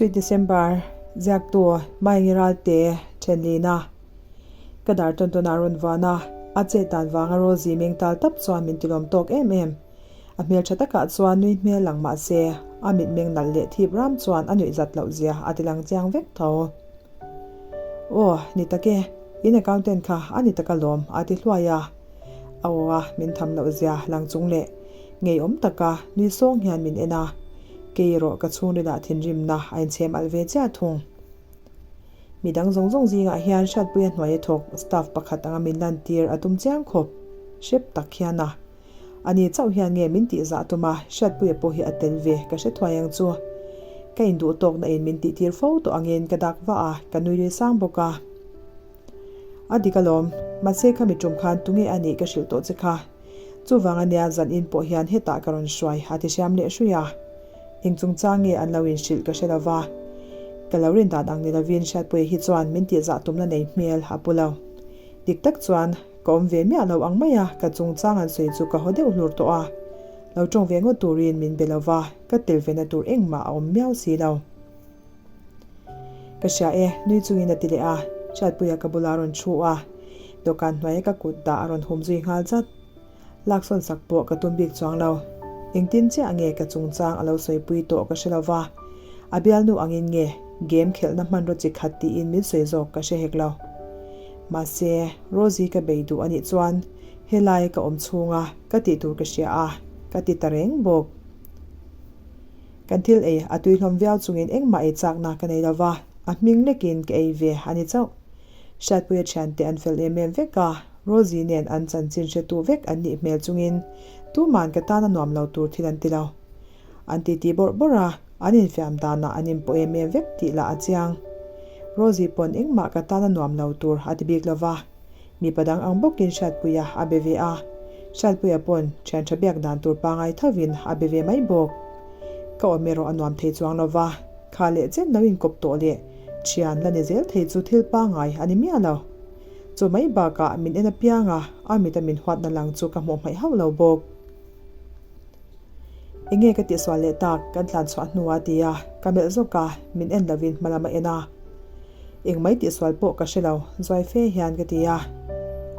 Sweet December, Ziaktu, Maengi Ralte, Thenlina. Ka dar tawn tawn ah rawn vuan a, a chet dan vanga Rosie meng tal tap chuan min tilawm tawk em em. A hmeltha takah chuan nui hmel lang mah se, a mitmeng nalh leh thip ram chuan a nuih zat loh zia a ti lang chiang vek tho. Aw, ni tak e, in accountant kha a ni tak alawm, a ti hluai a. A aw a min tham loh zia lang chung leh ngeiawm taka nui sawng hian min en a, kei erawh ka chhungrilah thinrimna a inchhem alh ve chiah thung. Mi dang zawng zawng zingah hian Hriatpuia hnuaia thawk staff pakhat anga min lantir a tum chiang khawp, hrep tak hian a. Ani chauh hian nge min tih zah tum a, Hriatpuia pawh hi a tel ve ka hre thuai ang chu. Ka induh tawkna in min tih tir fo tawh angin ka dak vah a, ka nui lui sang bawk a. A dik alawm, mahse khami tum khan tunge a nih ka hrilh tawh che kha. Chuvang ania zan in pawh hian hetah ka rawn hruai a ti hriam leh hrui a. Eng chungchang nge an lo inhrilh ka hre lo va. Ka lo rin dan ang ni lovin Hriatpuia hi chuan min tih zah tumna nei hmel a pu lo. Dik tak chuan ka awm ve miah lo ang mai a, ka chungchang an sawi chu ka haw deuh hlur tawh a. Lo tawng ve ngawt turin min be lo va, ka tel vena tur engmah a awm miau si lo. Ka hria e, nui chungin a ti leh a, Hriatpuia ka bulah a rawn thu a, dawhkan hnuaia ka kut dah a rawn hum zui nghal zat. Laksawn sak pawh ka tum bik chuang lo. Engtin chiah nge ka chungchang a lo sawipui tawh ka hre lo va, a bialnu angin nge game khelhna hmanraw chi khat tiin min sawi zawk ka hre hek lo. Mahse, Rosie ka bei duh a nih chuan helai ka awm chhunga ka tih tur ka hria a, ka ti ta reng bawk. Kan thil ei a tui hlawm viau chungin engmah ei chakna ka nei lo va, a hming lekin ka ei ve a ni chauh. Hriatpuia thiante an fel em em vek a, Rosie nen an chanchin hretu vek an nih hmel chungin tuman ka tan a nuam lo tur thil an ti lo. An titi bawrh bawrh a, an infiam danah an inpawh em em vek tih lah a chiang. Rosie pawn engmah ka tan a nuam lo tur a ti bik lo va, mipa dang ang bawkin Hriatpuia a be ve a, Hriatpuia pawn thian tha biak dan tur pangai thovin a be ve mai bawk. Ka awm erawh a nuam thei chuang lo va, kha leh chen lo inkawp tawh leh thian la ni zel thei chu thil pangai a ni miah lo. Chu mai bakah min en apiang a, a mita min huatna lang chu ka hmuh hmaih hauh lo bawk. Enge ka tihsual leh tak kan tlan chhuah hnuah a ti a, ka melh zawk a, min en lovin hma lam a en a. Eng mai tihsual pawh ka hre lo, zuai fe hian ka ti a.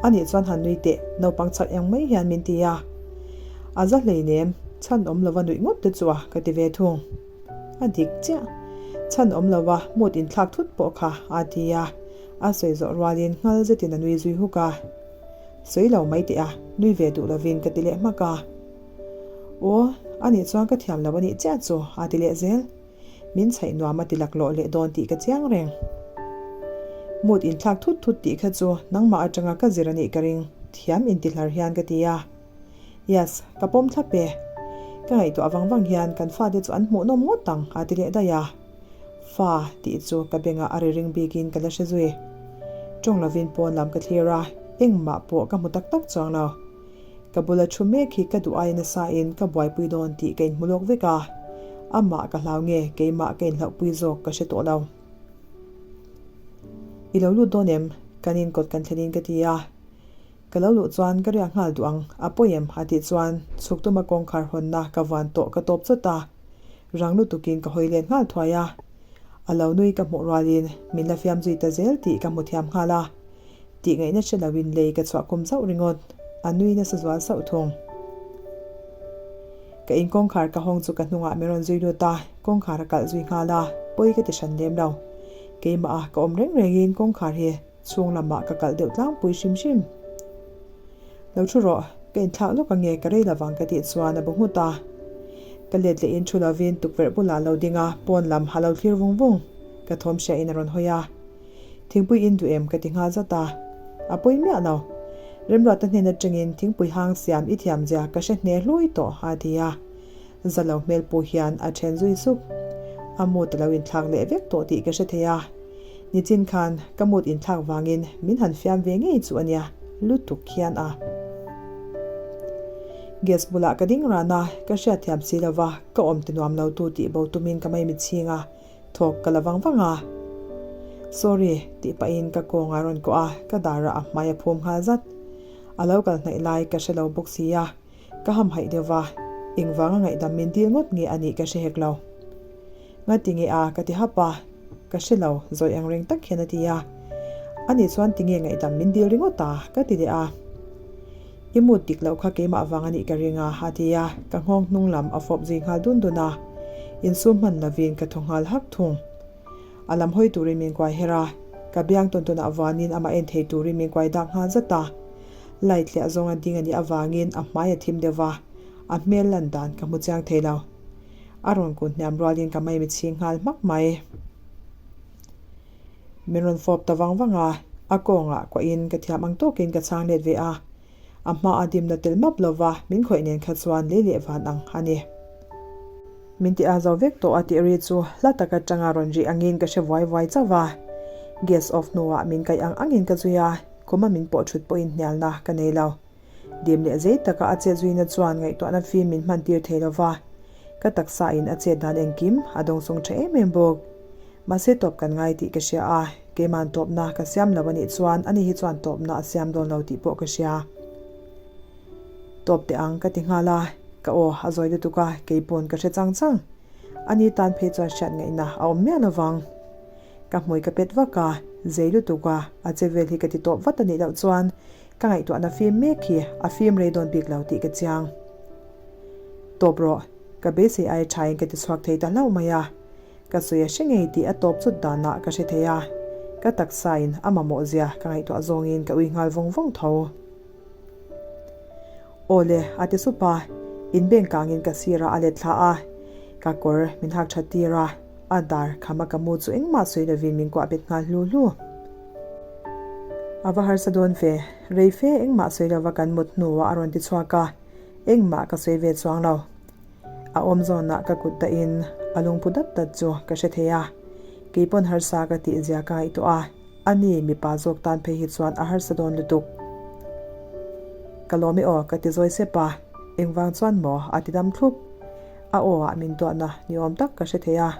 Anih chuan han nui teh, naupang chak eng mai hian min ti a. A za hleinem, chhan awm lova nuih ngawt te chu a, ka ti ve thung. A dik chiah. Chhan awm lova mood inthlak thut pawh kha a ti a, a sawi zawh rualin nghal zetin a nui zui huk a. Sawi lo mai teh a, nui ve duh lovin ka ti leh hmak a. Aw, anih chuan ka thiam lo anih chiah chu a ti leh zel. Min chhaih nuam a ti laklawh leh dawn tih ka chiang reng. Mood inthlak thut thut tih kha chu nangmah atanga ka zir anih ka ring, thiam intihlar hian ka ti a. Yes, ka pawm thlap e. Ka ngaihtuah vang vang hian kan fate chu an hmuhnawm ngawt ang a ti leh daih a. Fa tih chu ka bengah a ri ring bikin ka la hre zui. Tawng lovin pawn lam ka thlir a, engmah pawh ka hmu tak tak chuang lo. Ka bula thu mek hi ka duh ai nasa in ka buaipui dawn tih ka inhmu lawk vek a, amah ka hlau nge keimah ka inhlauhpui zawk ka hre tawh lo. I lo lut dawn em? Kan inkawt kan thlen in ka ti a. Ka lo luh chuan ka riak nghal duh ang, a pawi em? a tih chuan chhuk tuma kawngkhar hawnna ka vuan tawh ka tawp chawt a, rang lutukin ka hawi let nghal thuai a. A lo nui ka hmuh rualin min la fiam zui ta zel tih ka hmu thiam nghal a, tih ngaihna hre loin lei ka chhuah kum zauh ringawt, a nui nasa zual sauh thung. Ka in kawngkhar ka hawng chu ka hnungah min rawn zui lut a, kawngkhar a kalh zui nghal a, pawi ka ti hran lem lo. Keimah a ka awm reng rengin kawngkhar hi Chhung lamah ka kalh deuh tlangpui hrim hrim. Lo thu rawh, ka inthlak lawk ange ka rei lovang ka tih chuan a bu nghut a. Ka let leh in thu lovin tukverh bulah lo ding a, pawn lam a lo thlir vung vung. Ka thawm hria in a rawn hawi a. Thingpui in duh em ka ti nghal zat a. A pawi miah lo. Remruata hnen atangin thingpui hang siam i thiam zia ka hre hne hlui tawh a ti a. Za lo hmel pawh hian a then zui sup. A mood a lo inthlak leh vek tawh tih ka hre thei a. Nichin khan ka mood inthlak vangin min han fiam ve ngei chu a nia, lutuk khian a. Gas bulah ka ding ran a, ka hriatthiam si lova ka awm ti nuam lo tu tih bo tumin ka mai mitchhing a, thawk ka la vang vang a. Sorry, tih pahin ka kawng a rawn kawh a, ka darah a hmai a phum nghal zat. A lo kal hnaih lai ka hre lo bawk si a. Ka hamhaih deuh va, engvanga ngaihdam min dil ngawt nge a nih ka hre hek lo. Ngatinge a? ka ti hap a. Ka hre lo, zawi ang reng tak hian a ti a. Ani chuan tinge ngaihdam min dil ringawt a? ka ti leh a. I mood dik loh kha keimah vang a nih ka ring a, a ti a, ka nghawng hnung lam a fawp zui nghal dun dun a. Insum hman lovin ka thaw nghal hak thung. A lam hawi turin min kuai her a, ka biang tawn tawnah vanin amah en thei turin min kuai dak nghal zat a. Light hliah zawnga ding a nih avangin a hmai a thim deuh va, a hmel lan dan ka hmu chiang thei lo. A rawn kun hniam rualin ka mai mi chhing nghal hmak mai. Min rawn fawp ta vang vang a, a kawngah kuahin ka thiam ang tawkin ka chhang let ve a. A hma a dimna tel map lova min khawih nen kha chuan lei leh van ang a ni. Min ti a zo vek tawh a tih ri chu hla tak atanga rawn rih angin ka hre vuai vuai chauh va. Gas off hnuah min kaih ang angin ka zui a, khuma min pawh thut pawhin hnialna ka nei lo. Dim leh zei taka a chet zuina chuan ngaihtuahna fim min hman tir thei lova, ka taksa in a chet dan engkim a dawngsawng tha em em bawk. Mahse tawp kan ngai tih ka hria a, keiman tawpna ka siam lo anih chuan ani hi chuan tawpna a siam dawn lo tih pawh ka hria. Tawp teh ang ka ti nghal a, ka aw a zawi lutuk a, keipawn ka hre chang chang. Ani tan phei chuan hriat ngaihna a awm miah lovang. Ka hmui ka pet vak a, zei lutuk a, a che vel hi ka ti tawp vat anih loh chuan Ka ngaihtuahna fim mek hi a fim rei dawn bik lo tih ka chiang. Tawp rawh, ka beisei aia thain ka ti chhuak thei ta hlauh mai a. Ka sawi a hre ngei tih a tawp chut danah ka hre thei a, ka taksain a mamawh zia ka ngaihtuah zawngin ka ui nghal vawng vawng tho. Aw le, a ti sup a, inbeng kangin ka sirah a let thla a, ka kawr min hak that tir a. A dar khama ka mu chu engmah sawi lovin min kuah bet nghal hlu hlu. A va harsa dawn ve, rei fe engmah sawi lova kan mut hnuah a rawn ti chhuak a, engmah ka sawi ve chuang lo. A awm zawnah ka kut dahin a lungphu dat dat chu ka hre thei a, keipawn harsa ka tih zia ka ngaihtuah a, ani mipa zawk tan phei hi chuan a harsa dawn lutuk. Ka lawm e aw ka ti zawi sep a, engvang chuan maw a ti dam thlup. A aw ah min tuahna ni awm tak ka hre thei a.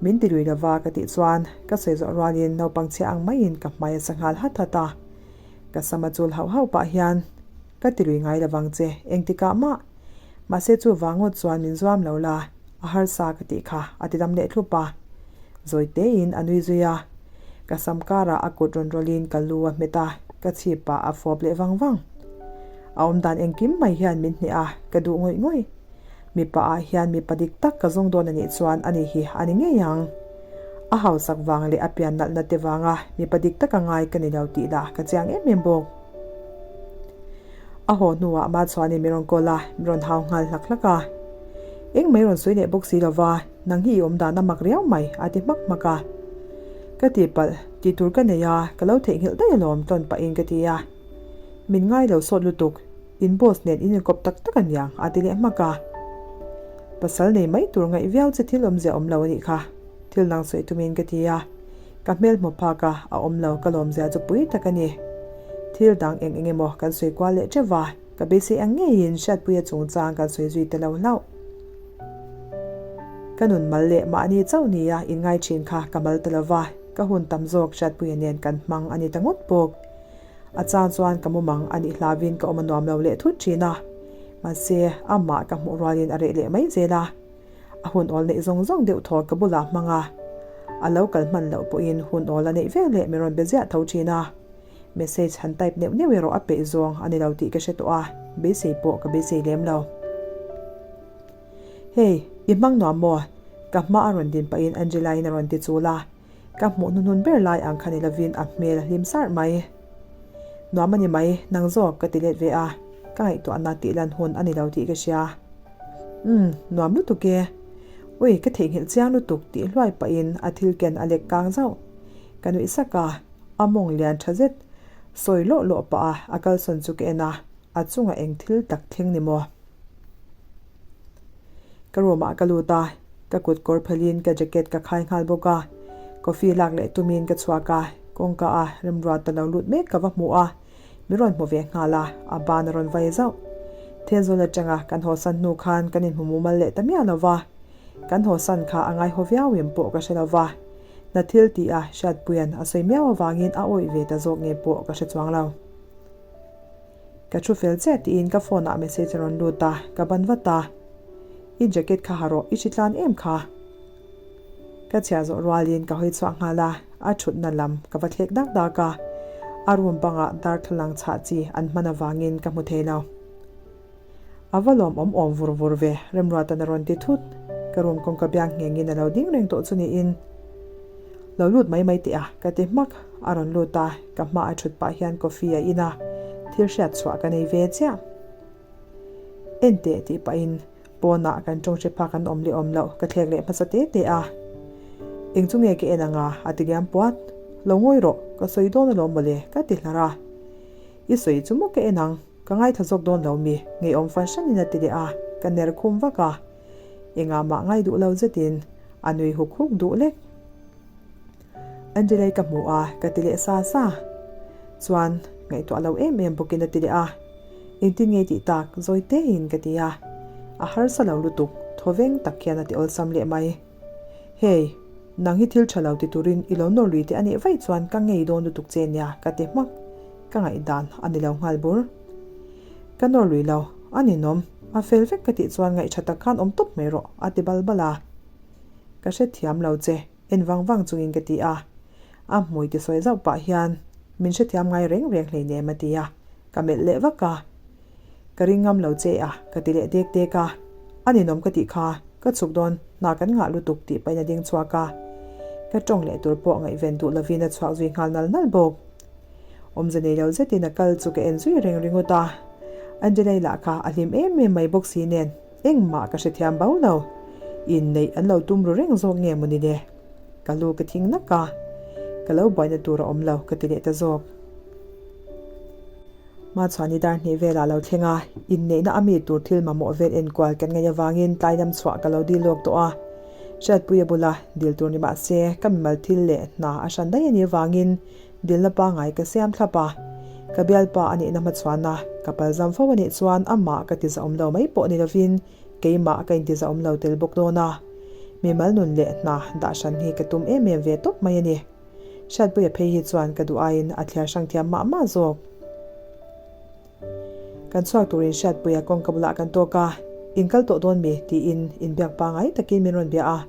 Min ti lui lova ka tih chuan ka sawi zawh rualin naupang chhia ang maiin ka hmai a sa nghal hat hat a. Ka sam a chul hauh hauh pah hian ka ti lui ngai lovang che engtikah mah. Mahse chu vang ngawt chuan min zuam lo la, a harsa ka tih kha a ti dam leh thlup a. Zawi tein a nui zui a. Ka sam karah a kut rawn rawlhin ka lu a hmet a, ka chhip ah a fawp leh vang vang. A awm dan engkim mai hian min hneh a, ka duh ngawih ngawih. Mipa ah hian mipa dik tak ka zawng dawn a nih chuan ani hi a ni ngei ang. A hausak vang leh a pian nalhna te vanga mipa dik taka ngai ka ni lo tih lah ka chiang em em bawk. A haw hnuah ma chuanin min rawn call a, min rawn hau nghal hlak hlak a. Eng mai rawn sawi leh bawk si lova, nang hi i awm dan a mak riau mai a ti hmak hmak a. Ka tihpalh, tih tur ka nei a, ka lo theihnghilh daih alawm tawn pahin ka ti a. Min ngai lo sawt lutuk, in boss nen in inkawp tak tak aniang a ti leh hmak a. Pasal nei mai tur ngaih viau che thil awmzia awm lo anih kha, thil nang sawi tumin ka ti a. Ka hmel hmu phak a, a awm lo ka lawmzia chu pui tak a ni. Thil dang eng eng emaw kan sawi kual leh teuh va, ka beisei ang ngeiin Hriatpuia chungchang kan sawi zui ta lo hlauh. Ka nun mal leh mahni chauh nia inngai thin kha ka mal ta lo va, ka hun tam zawk Hriatpuia nen kan hmang a ni ta ngawt bawk. A chang chuan ka mumang a nih hlauhin ka awm a nuam lo leh thut thin a, mahse amah ka hmuh rualin a reh leh mai zel a. A hun awl neih zawng zawng deuh thaw ka bulah hmang a, a lo kal hman loh pawhin hun awl a neih vel leh min rawn be ziah tho thin a. Message han type neuh neuh erawh a peih zawng a ni lo tih ka hre tawh a, beisei pawh ka beisei lem lo. Hey, i hmang nuam maw? Ka hma a rawn din pahin Angela-in a rawn ti chul a. Ka hmuh hnuhnun ber lai ang kha ni lovin a hmel a hlim sarh mai. Nuam a ni mai, nang zawk ka ti let ve a, ka ngaihtuahna tih lan hun a ni lo tih ka hria. Umm, nuam lutuk e. Ui, ka theihnghilh chiang lutuk tih hluai pahin a thil ken a lek kang zauh. Ka nuih sak a, a mawng lian tha zet sawi lawh lawh pah a a kalsawn chu ka en a, a chungah eng thil tak thleng ni maw? Ka room ah ka lut a, ka kut kawr phelhin ka jacket ka khai nghal bawk a, coffee lak leh tumin ka chhuak a, kawngka a remruat ta lo lut mek ka va hmu a, min rawn hmu ve nghal a, a ban a rawn vai zauh. Thenzawl atanga kan hawsan hnu khan kan inhmu mumal leh ta miah lo va, kan hawsan kha a ngaihaw viau em pawh ka hre lo va, hna thil tih a Hriatpuia'n a sawi miau avangin a awih ve ta zawk nge pawh ka hre chuang lo. Ka thu fel chiah tiin ka phone ah message a rawn lut a, ka ban vat a. I jacket kha ha rawh, i hri tlan em kha? Ka chhiar zawh rualin ka hawi chhuah nghal a, a thutna lam ka va thlek dak dak a, a room bangah darthlalang chhah chi an hman avangin ka hmu thei lo. A va lawm awm awm vur vur ve, Remruatan a rawn ti thut. Ka room kawngka biang nghengin a lo ding reng tawh chu niin. Lo lut mai mai teh a, ka ti hmak. A rawn lut a, ka hma a thut pah hian coffee a in a, thil hriat chhuah ka nei ve chiah. En teh tih pahin pawnah kan tawng hre phak an awm leh awm loh ka thlek leh hmasa te te a. Eng chu nge ka en anga a ti liam puat. Lo ngawi rawh, ka sawi dawn alawm mawle ka ti hlar a. I sawi chu maw ka en ang, ka ngaithla zawk dawn lo mi, ngeiawm fan hranin a ti leh a, ka ner khum vak a. Engah mah ngai duh lo zetin a nui huk huk duh lek. Angelei ka hmu a, ka ti leh sa sa. Chuan, ngaihtuah lo em em bawkin a ti leh a. Engtin nge tih tak, zawi tein ka ti a. A harsa lo lutuk, thawveng tak hian a ti awlsam leh mai. Hey, nang hi thil tha lo ti turin i lo nawr lui te a nih vaih chuan ka ngei dawn lutuk che nia ka ti hmak. Ka ngaihdan a ni lo nghal bur. Ka nawr lui lo, a ninawm, a fel vek ka tih chuan ngaih tha tak khan awm tawp mai rawh a ti bal bal a. Ka hrethiam lo che, en vang vang chungin ka ti a. A hmui ti sawi zauh pah hian min hrethiam ngai reng reng hleinem a ti a, ka melh leh vak a. Ka ring ngam lo che a, ka ti leh dek dek a. A ninawm ka tih kha, ka chhuk dawn, hna kan ngah lutuk tih pahin a ding chhuak a. Ka tawng leh tur pawh ngaihven duh lovin a chhuak zui nghal nal nal bawk. Awmze nei lo zetin a kal chu ka en zui reng ringawt a. Angelei lah kha a hlim em em mai bawk si nen engmah ka hrethiam bo lo. Inneih an lo tum ru reng zawk nge mawni le? Ka lu ka thing nak a, ka lo buaina tur a awm lo ka ti leh ta zawk. Hmachhuani dar hnih velah lo thleng a, inneihna a mi tur thil mamawh vel enkual kan ngaih avangin tlai lam chhuah ka lo dil lawk tawh a. Hriatpuia bula dil tur ni mah se ka mimal thil leh hna a hran daih a nih avangin dilna pangngai ka siam thlap a. Ka bialpa a nihna hmachhuana ka palzam fo a nih chuan amah ka tizaawm lo mai pawh ni lovin keimah ka intizaawm lo tel bawk dawn a. Mimal nun leh hna dah hran hi ka tum em em ve tawp mai a ni. Hriatpuia phei hi chuan ka duh aiin a thliar hrang thiam mah mah zawk. Kan chhuak turin Hriatpuia kawngka bulah kan tawk a, In kal tawh dawn mi? tiin inbiak pangngai takin min rawn bia a,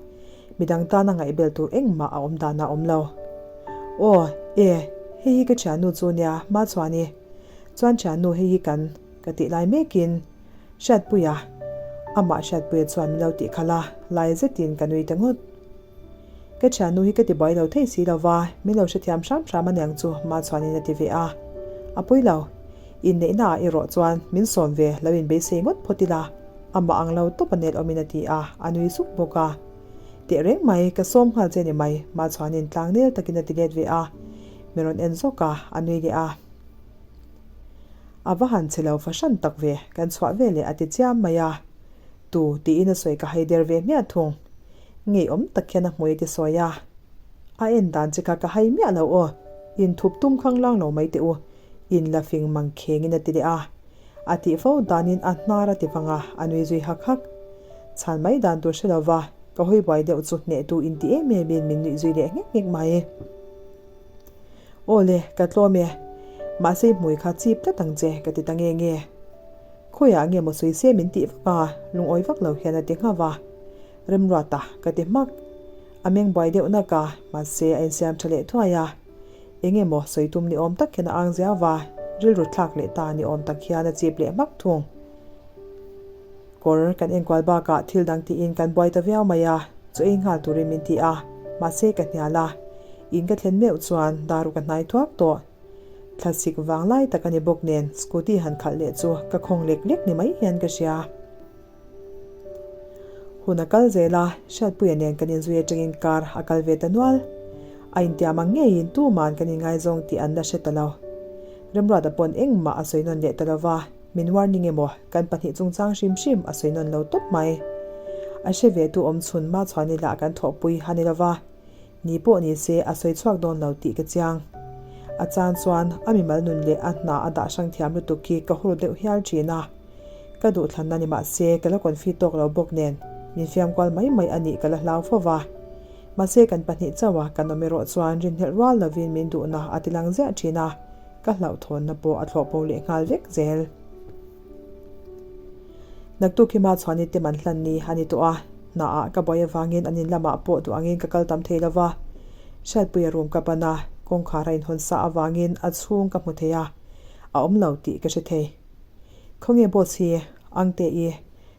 midang tana ngaihbel tur engmah a awm dan a awm lo. Aw, e, hei hi ka thiannu chu nia, Hmachhuani. Chuan thiannu hei hi kan ka tih lai mekin Hriatpuia, amah Hriatpuia chuan min lo tih khalh a, lai zetin ka nui ta ngawt. Ka thiannu hi ka ti buai lo thei si lo va, min lo hrethiam hram hram aniang chu Machhuanin a ti ve a. A pawi lo. Inneihna ah erawh chuan min sawm ve lo in beisei ngawt phawt ila, amah ang lo tawp a nel awmin a ti a, a nui suk bawk a. Teh reng mai, ka sawm nghal che ni mai, Machhuanin tlang nel takin a ti let ve a. Min rawn en zawk a, a nui leh a. A va han che lo fahran tak ve, kan chhuah veleh a ti chiam mai a. Tu tiin a sawi ka hai der ve hmiah thung. Ngeiawm tak hian a hmui a ti sawi a. A en dan che kha ka hai miah lo aw, inthup tum khang lang lo mai teh u, in la fing mang khengin a ti leh a. A tih fo danin a hnar a ti vang a, a nui zui hak hak. Chhan mai dan tur hre lo va, ka hawi buai deuh chu hnehtu in ti em em in min nuih zui leh nghek nghek mai. Aw le, ka tlawm e. Mahse i hmui kha chip tlat ang che, ka ti ta nge nge. Khawiah nge maw sawi se min tih vak a, lungawi vak lo hian a ti nghauh a. Remruata, ka ti hmak. A meng buai deuh nak a, mahse a insiam tha leh thuai a. Eng emaw sawi tum ni awm tak hian a ang ziau va, rilru thlak leh ta ni awm tak hian a chip leh hmak thung. Kawr kan enkual bakah thil dang tiin kan buai ta viau mai a, chaw ei nghal turin min ti a, mahse ka hnial a. In ka thlen meuh chuan daru ka hnai thuak tawh. Thlasik vang lai tak a ni bawk nen scooty han khalh leh chu ka khawng lek lek ni mai hian ka hria. Hun a kal zel a, Hriatpuia nen kan inzui atangin car a kal ve ta nual. A intiam ang ngeiin tuman kan inngaizawng tih an la hre ta lo. Remruata pawn engmah a sawi nawn leh ta lo va, min warning emaw kan pahnih chungchang hrim hrim a sawi nawn lo tawp mai. A hre ve tu awm chhun Machhuani lah kan thawhpui a ni lo va, Ni pawh ni se a sawi chhuak dawn lo tih ka chiang. A chan chuan a mimal nun leh a hna a dah hrang thiam lutuk khi ka hur deuh hial thin a. Ka duhthlanna ni mah se ka la confi tawk lo bawk nen min fiam kual mai mai a nih ka la hlau fo va. Mahse kan pahnih chauha kan awm erawh chuan rinhlelh rual lovin min duhna a ti lang ziah thin a, ka hlauhthawnna pawh a thlawh bo leh nghal vek zel. Naktuk hi Machhuani te man hlan ni a ni tawh a. Hnaah ka buai avangin an in lamah pawh duh angin ka kal tam thei lo va. Hriatpuia room ka pan a, kawngkhar a inhawn sa avangin a chhung ka hmu thei a, a awm lo tih ka hre thei. Khawnge boss hi Angte i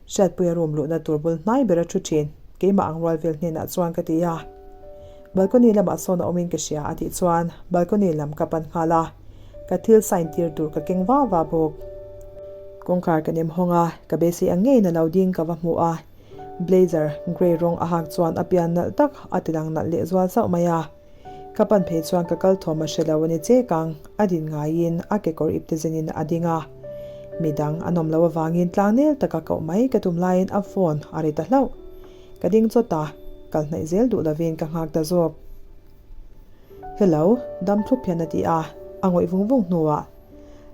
Hriatpuia room luhna tur bul hnai ber a thu thin, keimah ang rual vel hnenah chuan ka ti a. Balcony lamah sawn a awmin ka hria a tih chuan balcony lam ka pan nghal a, ka thil sign tir tur ka keng va va bawk. Kawngkhar ka nem hawng a, ka beisei ang ngeiin a lo ding ka va hmu a, blazer grey rawng a hak chuan a pian nalh tak a ti lang nalh leh zual zauh mai a. Ka pan phei chuan ka kal thawm a hre lo a ni chek ang, a din ngaiin a kekawr ipte zenin a ding a. Midang an awm loh avangin tlangnel taka koh mai ka tum laiin a phone a ri ta hlauh. Ka ding chawt a, kal hnaih zel duh lovin ka nghak ta zawk. Hello, dam thlup hian a ti a, a ngawih vung vung hnuah,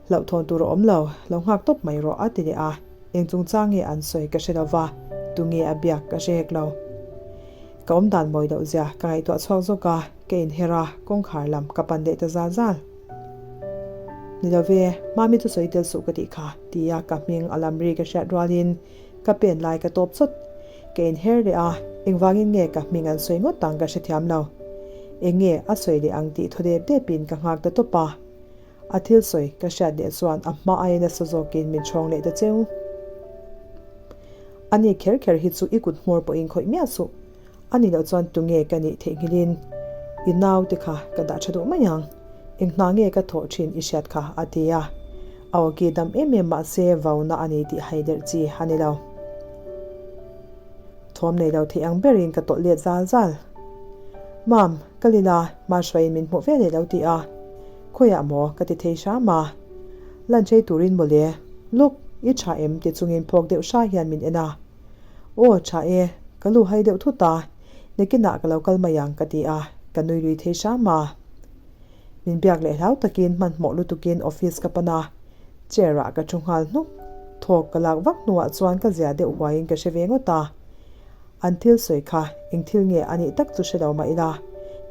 Hlauhthawn tur a awm lo, lo nghak tawp mai rawh a ti leh a, eng chungchang nge an sawi ka hre lo va, tunge a biak ka hre hek lo. Ka awm dan mawi loh zia ka ngaihtuah chhuak zawk a, ka inher a, kawngkhar lam ka pan leh ta zal zal. Ni lo ve, Mami chu sawi tel suh ka tih kha, tia ka hming a lam ri ka hriat rualin ka pen lai ka tawp chawt. Ka inher leh a, engvangin nge ka hming an sawi ngawt ang ka hrethiam lo. Eng nge a sawi leh ang tih thaw dep depin ka nghak ta tawp a. A thil sawi ka hriat leh chuan a hma aiin a sa zawkin min chhawng leh ta cheu. A ni kher kher hi chu i kut hmawr pawhin khawih miah suh. A nih loh chuan tunge ka nih theihnghilhin i nau te kha ka dah tha duh mai ang. Eng hna nge ka thawh thin i hriat kha a ti a. A awki dam em em mah se vauna a ni tih hai derh chi a ni lo. Thawm nei lo thei ang berin ka tawlh let zal zal. Mam, ka lila, Mahruaiin min hmuh ve leh lo ti a. Khawiah maw ka ti thei hram a. Lunch ei turin mawle, Look, i tha em ti chungin phawk deuh hra hian min en a. Aw, tha e, ka lu hai deuh thut a, nakinah ka lo kal mai ang ka ti a, ka nui lui thei hram a. Min biak leh hlau takin hmanhmawh lutukin office ka pan a, chair ah ka thu nghal hnuk. Thawk ka lak vak hnuah chuan ka zia deuh huaiin ka hre ve ngawt a. An thil sawi kha eng thil nge a nih tak chu hre lo mah ila,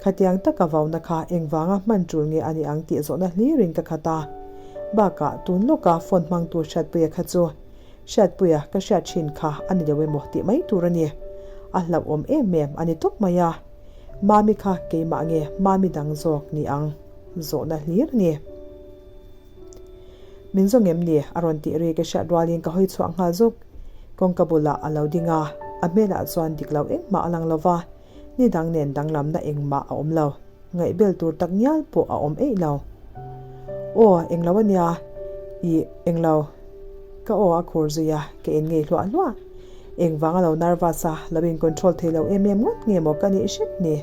khatiang taka vauna kha engvanga hman tul nge a nih ang tih zawhna hlirin ka khat a. Bakah tun lawka phone hmangtu Hriatpuia kha chu Hriatpuia ka hriat thin kha a ni lo emaw tih mai tur a ni. A hlauhawm em em a ni tawp mai a. Mami kha keimah nge Mami dang zawk ni ang zawhna hlir a ni. Min zawng em ni? A rawn tih ri ka hriat rualin ka hawi chhuah nghal zuk. Kawngka bulah a lo ding a, a hmelah chuan dik lo engmah a lang lo va, ni dang nen danglamna engmah a awm lo. Ngaihbel tur tak ngial pawh a awm eih lo. Aw, englo a nia, ih, englo. Ka aw a khur zui a, ka en ngei hluah hluah. Engvang a lo nervous a, lo in control thei lo em em ngawt nge maw ka nih hrep ni?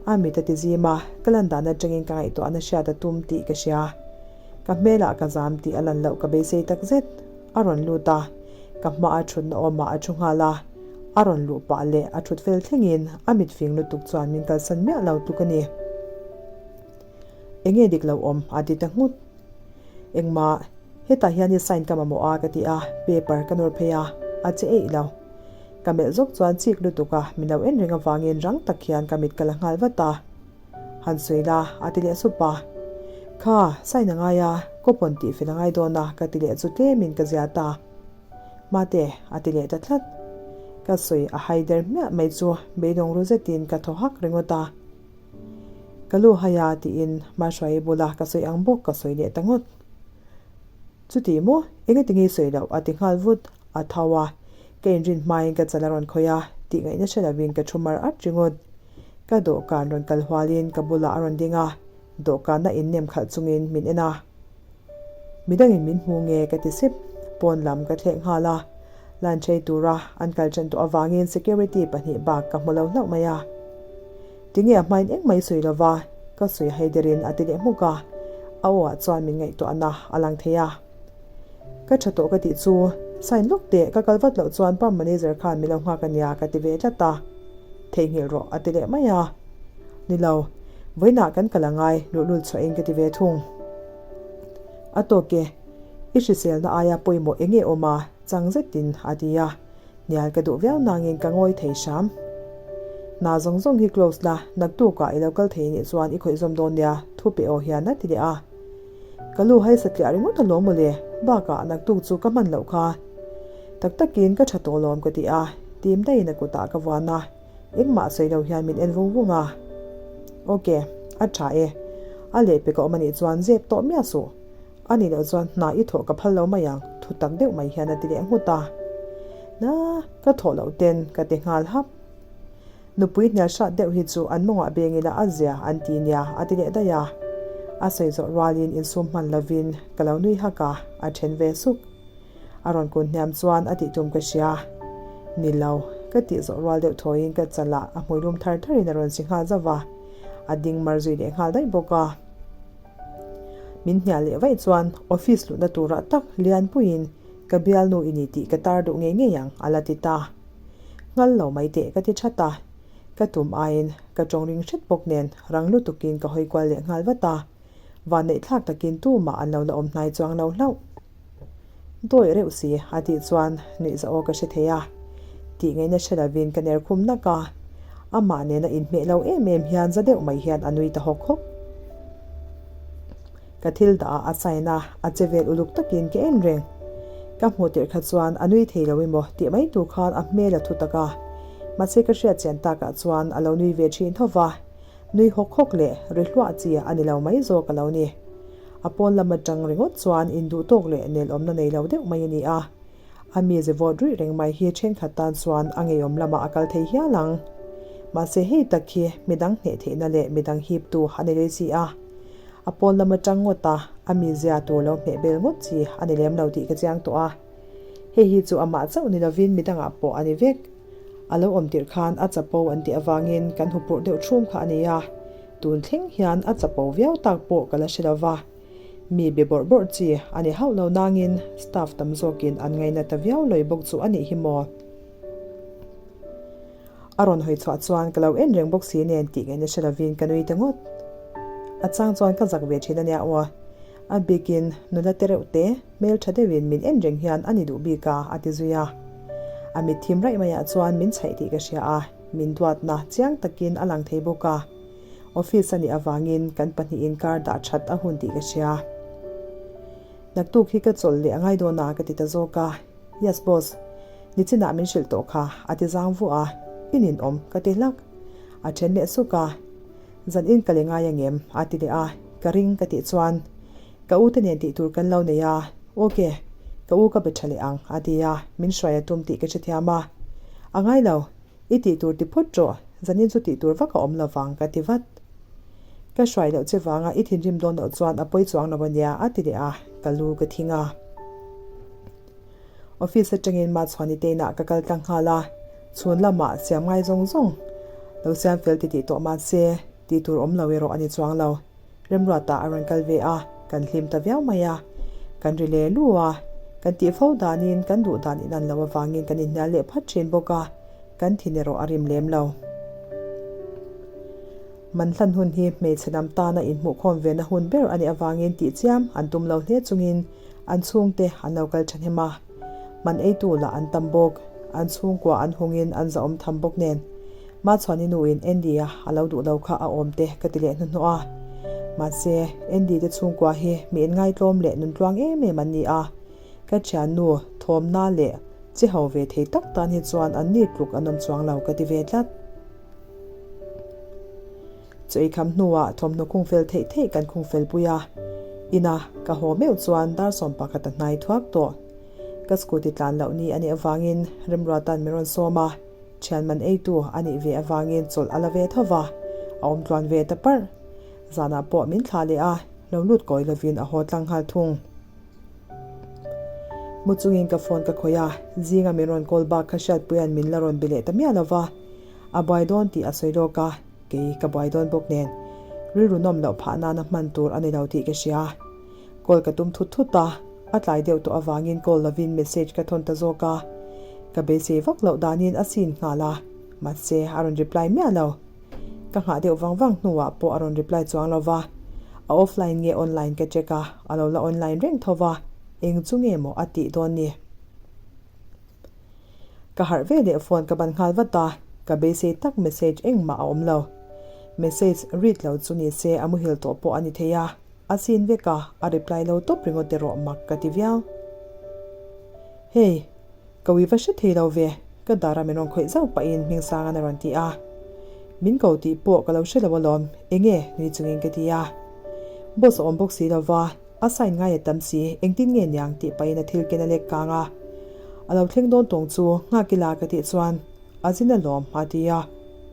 A mit a ti zim a, ka lan dan atangin ka ngaihtuahna hriat a tum tih ka hria. Ka hmelah ka zam tih a lan loh ka beisei tak zet. A rawn lut a, ka hmaa thutna awmah a thu nghal a. A rawn luh pah leh a thut fel thlengin a mit fing lutuk chuan min kalsan miah lo tluk a ni. Enge dik lo awm? a ti ta nghut. Engmah, hetah hian i sign ka mamawh a ka ti a, paper ka nawr phei a, a che eih lo. Ka melh zawk chuan chik lutuk a, min lo en reng avangin rang tak hian ka mit ka la nghal vat a. Han sawi la, a ti leh sup a. Kha, sign a ngai a, coupon tih fel a ngai dawn a ka ti leh chu tlemin ka zia ta. Mate, a ti leh ta tlat. Ka sawi a hai der hmiah mai chu beidawng ru zetin ka thaw hak ringawt a. Ka lu hai a tiin Mahruaii bula ka sawi ang bawk ka sawi leh ta ngawt. Chuti maw? Engati nge i sawi loh? a ti nghal vut. A tho a, ka inrin hmain ka chal a rawn khawih a, tih ngaihna hre lovin ka thu mar at ringawt. Ka dawhkan rawn kal hualin ka bulah a rawn ding a, dawhkana innem khalh chungin min en a. Midangin min hmu nge ka ti sip, pawn lam ka thlek nghal a. Lunch ei tura an kal ṭan tawh avangin security pahnih bak ka hmu lo hlauh mai a. Tinge a hmain engmah i sawi lova, ka sawi hai derin a ti leh hmuk a, a aw ah chuan min ngaihtuahna a lang thei a. Ka tha tawh ka tih chu, sign lawk teh, ka kal vat loh chuan pump manager khan min lo nghak a nia ka ti ve tlat a. Theihnghilh rawh a ti leh mai a. Ni lo, vawiinah kan kal angai luhlul chhuahin ka ti ve thung. A tawk e, i hriselna aia pawimawh eng nge awm a, chang zetin a ti a. Hnial ka duh viau nangin ka ngawi thei hram. Hna zawng zawng hi close la, naktukah i lo kal thei nih chuan i khawih zawm dawn nia, thu pe aw hian a ti leh a. Ka lu hai satliah ringawt alawm mawle, bakah naktuk chu ka hman loh kha. Tak takin ka tha tawh lawm ka ti a, Tim daihin a kutah ka vuan a, engmah sawi lo hian min en vung vung a. Ok, a tha e. A lehpek a awm anih chuan zep tawh miah suh. A nih loh chuan hna i thawh ka phal lo mai ang, thu tak deuh mai hian a ti leh nghut a. Na, ka thawh loh ten ka ti nghal hap. Nupui hnial hrat deuh hi chu an mawngah beng ila a zia an ti nia a ti leh daih a. A sawi zawh rualin insum hman lovin ka lo nui hak a, a then ve suk. A rawn kun hniam chuan a tih tum ka hria. Ni lo, ka tih zawh rual deuh thawiin ka chalah a hmui lum thar tharin a rawn si nghal zauh va, a ding mar zui leh nghal daih bawk a. Min hnial leh vaih chuan office luhna turah tak Lianpuiin ka bialnu i ni tih ka tar duh ngei ngei ang a la ti ta. Nghal lo mai teh ka ti that a, ka tum aiin ka tawng ring hret bawk nen rang lutukin ka hawi kual leh nghal vat a, vanneih thlak takin tumah an lo la awm hnai chuang lo hlauh. Dawi reuh si a tih chuan nuihza aw ka hre thei a, tih ngaihna hre lovin ka ner khum nak a, amah nena inhmeh lo em em hian za deuh mai hian a nui ta hawk hawk. Ka thil dah ah a sign a, a che vel uluk takin ka en reng. Ka hmuh tirh kha chuan a nui thei lo emaw tih mai tur khan a hmel a thu tak a, mahse ka hriat chian takah chuan a lo nui ve thin tho va, nui hawk hawk leh ri hluah chi a ni lo mai zawk a lo ni. A pawn lam atang ringawt chuan induh tawk leh nelawmna nei lo deuh mai a ni a. A mize vawt ruih reng mai hi thenkhat tan chuan a ngeiawm lamah a kal thei hial ang. Mahse hei tak hi midang hneh theihna leh midang hiptu a ni lei si a. A pawn lam atang ngawt a, a mizia tur lo hmeh bel ngawt chi a ni lem lo tih ka chiang tawh a. Hei hi chu amah chauh ni lovin midangah pawh a ni vek. A lo awm tirh khan a chapo an tih avangin kan hupurh deuh thum kha a ni a. Tun thleng hian a chapo viau tak pawh ka la hre lo va. Mi be bawrh bawrh chi a ni hauh lo nangin staff tam zawkin an ngaina ta viau lawih bawk chu a nih hi maw? A rawn hawi chhuah chuan ka lo en reng bawk si nen tih ngaihna hre lovin ka nui ta ngawt. A chang chuan ka zak ve thin a nia aw. A bikin nula te reuh te, hmel tha deuhin min en reng hian a ni duh bik a, a ti zui a. A mit thim raih maiah chuan min chhaih tih ka hria a, min duatna chiang takin a lang thei bawk a. Office a nih avangin kan pahnihin kar dah that a hun tih ka hria. Naktuk hi ka chawlh leh a ngai dawn a ka ti ta zawk a. Yes boss, nichinah min hrilh tawh kha a ti zang vuah a, i ninawm ka ti hlak. A then leh suk a, Zan in ka le ngai angem? a ti leh a, ka ring ka tih chuan ka u te nen tih tur kan lo nei a, ok, ka u ka be tha leh ang a ti a, min hruai a tum tih ka hrethiam a. A ngai lo, I tih tur ti phawt rawh, zanin chu tih tur vak a awm lo vang ka ti vat. Ka hruai loh che vanga i thinrim dawn loh chuan a pawi chuang lo ania a ti leh a, ka lu ka thing a. Office atangin Machhuani te inah ka kal tlang nghal a, chhun lamah siam ngai zawng zawng lo siam fel titih tawh mahse tih tur awm lo erawh a ni chuang lo. Remruatah a rawn kal ve a, kan hlim ta viau mai a. Kan ri leh lu a, kan tih fo danin kan duh dan inan loh avangin kan inhnial leh phat thin bawk a, kan thin erawh a rim lem lo. Man hlan hun hi hmeichhe lam tana inhmuhkhawm vena hun ber a nih avangin tih chiam an tum lo hle chungin an chhungte an lo kal thahnem a. Man eitu lah an tam bawk, an chhungkua an hungin an zahawm tham bawk nen. Machhuani nuin Andy-a a lo duh lo kha a awm te ka ti leh hnuhnawh a. Mahse, Andy te chhungkua hi mi inngaitlawm leh nuntluang em em an ni a. Ka thiannu thawmna leh che ho ve thei tak tan hi chuan an ni tluk an awm chuang lo ka ti ve tlat. Chaw ei kham hnuah thawmhnaw khung fel theih theih kan khung fel pui a. Ina ka haw meuh chuan dar sawm pakhat a hnai thuak tawh. Ka scooty tlan loh ni a nih avangin Remruata'n min rawn sawm a. Thian man eitu a nih ve avangin chawlh a la ve tho va, a awm tluan ve ta parh. Zanah pawh min thlah leh a, lo lut kawi lovin a haw tlang nghal thung. Mu chungin ka phone ka khawih a, zinga min rawn call bak kha Hriatpuia'n min la rawn be leh ta miah lo va, a buai dawn tih a sawi lawk a, kei ka buai dawn bawk nen rilru nawm loh phah nana hman tur a ni lo tih ka hria. Call ka tum thut thut a, a tlai deuh tawh avangin call lovin message ka thawn ta zawk a. Ka beisei vak loh danin a sin nghal a, mahse a rawn reply miah lo. Ka nghah deuh vang vang hnuah pawh a rawn reply chuang lo va, a offline nge online ka check a, a lo la online reng tho va, eng chu nge maw a tih dawn ni. Ka harh ve leh phone ka ban nghal vat a, ka beisei tak message engmah a awm lo. Message read lo chu ni se a muhil tawh pawh a ni thei a. A sin vek a, a reply lo tawp ringawt erawh mak ka ti viau. Hey, ka ui va hre thei lo ve, Ka dara min rawn khawih zauh pahin Hmingsanga'n a rawn ti a. Min ko tih pawh ka lo hre lo alawm, enge nui chungin ka ti a. Boss a awm bawk si lova, a sign ngai a tam si, engtin nge niang tih pahin a thil ken a lek kang a. A lo thleng dawn tawng chu nghak ila ka tih chuan a zin alawm a ti a.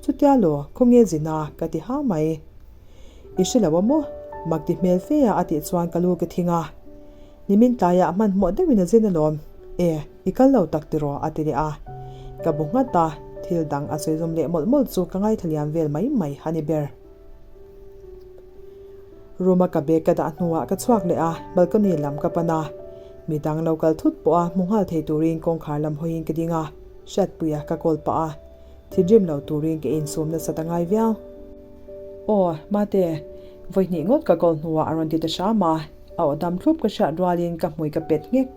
Chutia law, khawnge zin a ka ti ha mai. I hre lo a maw? Mak ti hmel fe a a tih chuan ka lu ka thing a. Nimin tlaiah hmanhmawh deuhin a zin alawm. E, i kal lo tak tiraw? a ti leh a. Ka bu nghat a, thil dang a sawi zawm leh mawlh mawlh chu ka ngaithla liam vel mai mai a ni ber. Room a ka bag ka dah hnuah ka chhuak leh a, balcony lam ka pan a. Midang lo kal thut pawh a hmu nghal thei turin kawngkhar lam hawiin ka ding a, Hriatpuia ka call pah a. Thinrim lo turin ka insum nasa ta ngai viau. Aw, Mate, vawi hnih ngawt ka call hnuah a rawn ti ta hram a. A aw dam thlup ka hriat rualin ka hmui ka pet nghek.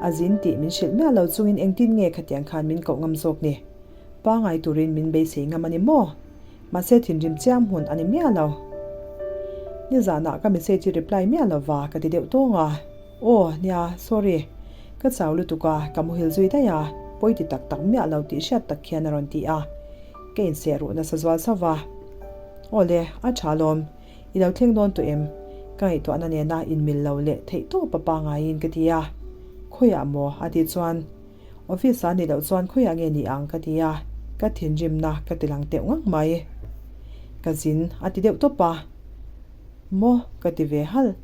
A zin tih min hrilh miah lo chungin engtin nge khatiang khan min koh ngam zawk ni? Pangai turin min beisei ngam a ni maw? Mahse thinrim chiam hun a ni miah lo. Nizanah ka message i reply miah lo va ka ti deuh tawng a. Aw, nia, sorry. Ka chau lutuk a, ka muhil zui daih a, pawi ti tak tak miah lo tih hriat tak khian a rawn ti a. Ka inseh ruh nasa zual sauh va. Aw le, a tha lawm. I lo thleng dawn tawh em? Ka ngaihtuahna nena inmil lo leh theih tawp a pangaiin ka ti a. Khawiah maw? a tih chuan, Office ah nih loh chuan khawiah nge ni ang? ka ti a, ka thinrimna ka ti lang teuh ngang mai. Ka zin a ti deuh tawp a. Maw? ka ti ve halh.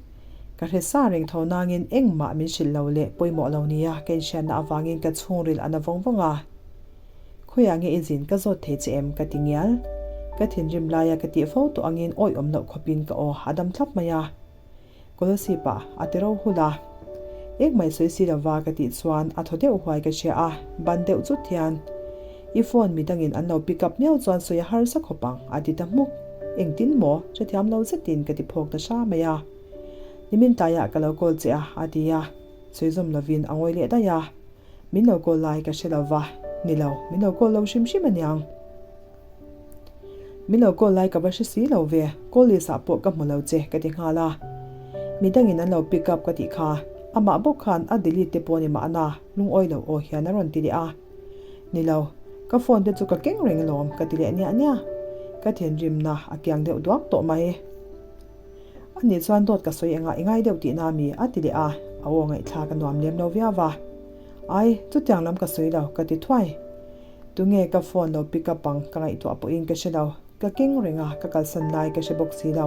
Ka hre sa reng tho nangin engmah min hrilh lo leh pawimawh lo nia ka inhriatna avangin ka chhungril a na vawng vawng a. Khawiah nge i zin ka zawt thei che em? ka ti ngial. Ka thinrim laia ka tih fo tawh angin awih awm loh khawpin ka aw a dam thlap mai a. Kolosip ah a ti ro hul a. Eng mai sawi si lova ka tih chuan a thaw deuh huai ka hria a, ban deuh chut hian I phone midangin an lo pick up miau chuan sawi a harsa khawp ang a ti ta hmuk. Engtin maw? Hrethiam lo zetin ka ti phawk ta hra mai a. Nimin tlaiah ka lo call che a a ti a. Sawi zawm lovin a ngawi leh daih a. Min lo call lai ka hre lo va, ni lo, min lo call lo hrim hrim aniang. Min lo call lai ka va hre si lo ve, call list ah pawh ka hmu lo che ka ti nghal a. Midangin an lo pick up ka tih kha, amah bawk khan a delete te pawh ni mahna lungawi lo aw hian a rawn ti leh a. Ni lo, ka phone te chu ka keng reng alawm ka ti leh niah niah. Ka thinrimna a kiang deuh duak tawh mai. A nih chuan dawt ka sawi engah i ngai deuh tihna a mi? a ti leh a, a aw ngaihthlak a nuam lem lo viau va. Ai, chutiang lam ka sawi lo, ka ti thuai. Tunge ka phone lo pick up ang ka ngaihtuah pawhin ka hre lo, ka keng reng a, ka kalsan lai ka hre bawk si lo.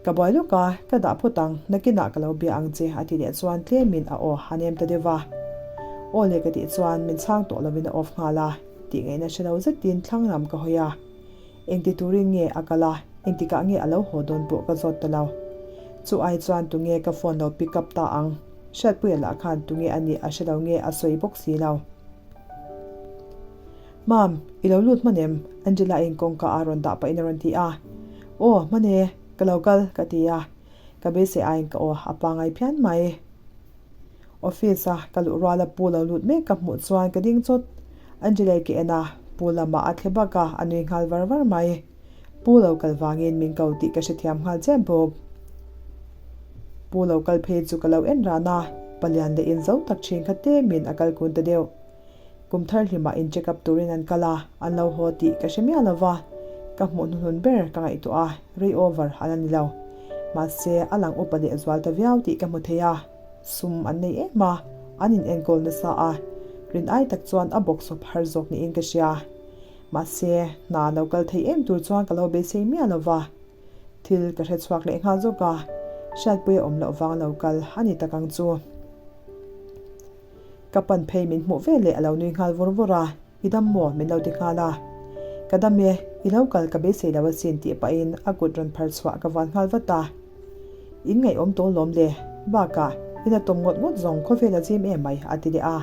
Ka buai lawk a, ka dah phawt ang, nakinah ka lo bia ang che a ti leh chuan tlemin a aw a nem ta deuh va. Aw le ka tih chuan min chhang tawh lovin a off nghal a, tih ngaihna hre lo zetin thlang lam ka hawi a. Engti turin nge a kal a, engtikah nge a lo haw dawn pawh ka zawt ta lo. Chu ai chuan tunge ka phone lo pick up ta ang? Hriatpuia lah khan tunge a nih a hre lo nge a sawi bawk si lo. Mam, i lo lut hman em? Angela-in kawngka a rawn dah pahin a rawn ti a. Aw, hman e, ka lo kal, ka ti a. Ka beisei aiin ka aw a pangai phian mai. Office a ka luh rual a pu lo lut mek ka hmuh chuan ka ding chawt. Angela ke en a, pu lamah a thle bak a, a nui nghal var var mai. Pu lo kal vangin min ko tih ka hrethiam nghal chiah bawk. Pu lo kal phei chu ka lo en ran a, palian leh in zo tak thin kha tlemin a kal kun ta deuh. Kum thar hlimah in check up turin an kal a, an lo haw tih ka hre miah lo va, ka hmuh hnuhnun ber ka ngaihtuah a, rei over a la ni lo. Mahse, a lang upa leh zual ta viau tih ka hmu thei a, sum an nei em a, an in enkawl nasa a, rin ai tak chuan a bawksawp har zawk niin ka hria. Mahse, hna lo kal thei em tur chuan ka lo beisei miah lo va, thil ka hre chhuak leh nghal zawk a, hriatpui a awm loh vang lo kal a ni tak ang chu. Ka pan phei min hmuh ve leh a lo nui nghal vur vur a, I dam maw? min lo ti nghal a. Ka dam e, i lo kal ka beisei lo asin tih pahin a kut rawn phar chhuah ka vuan nghal vat a. In ngaihawm tawh lawm le, bakah in a tawm ngawt ngawt zawng khawvel a zim em mai a ti leh a.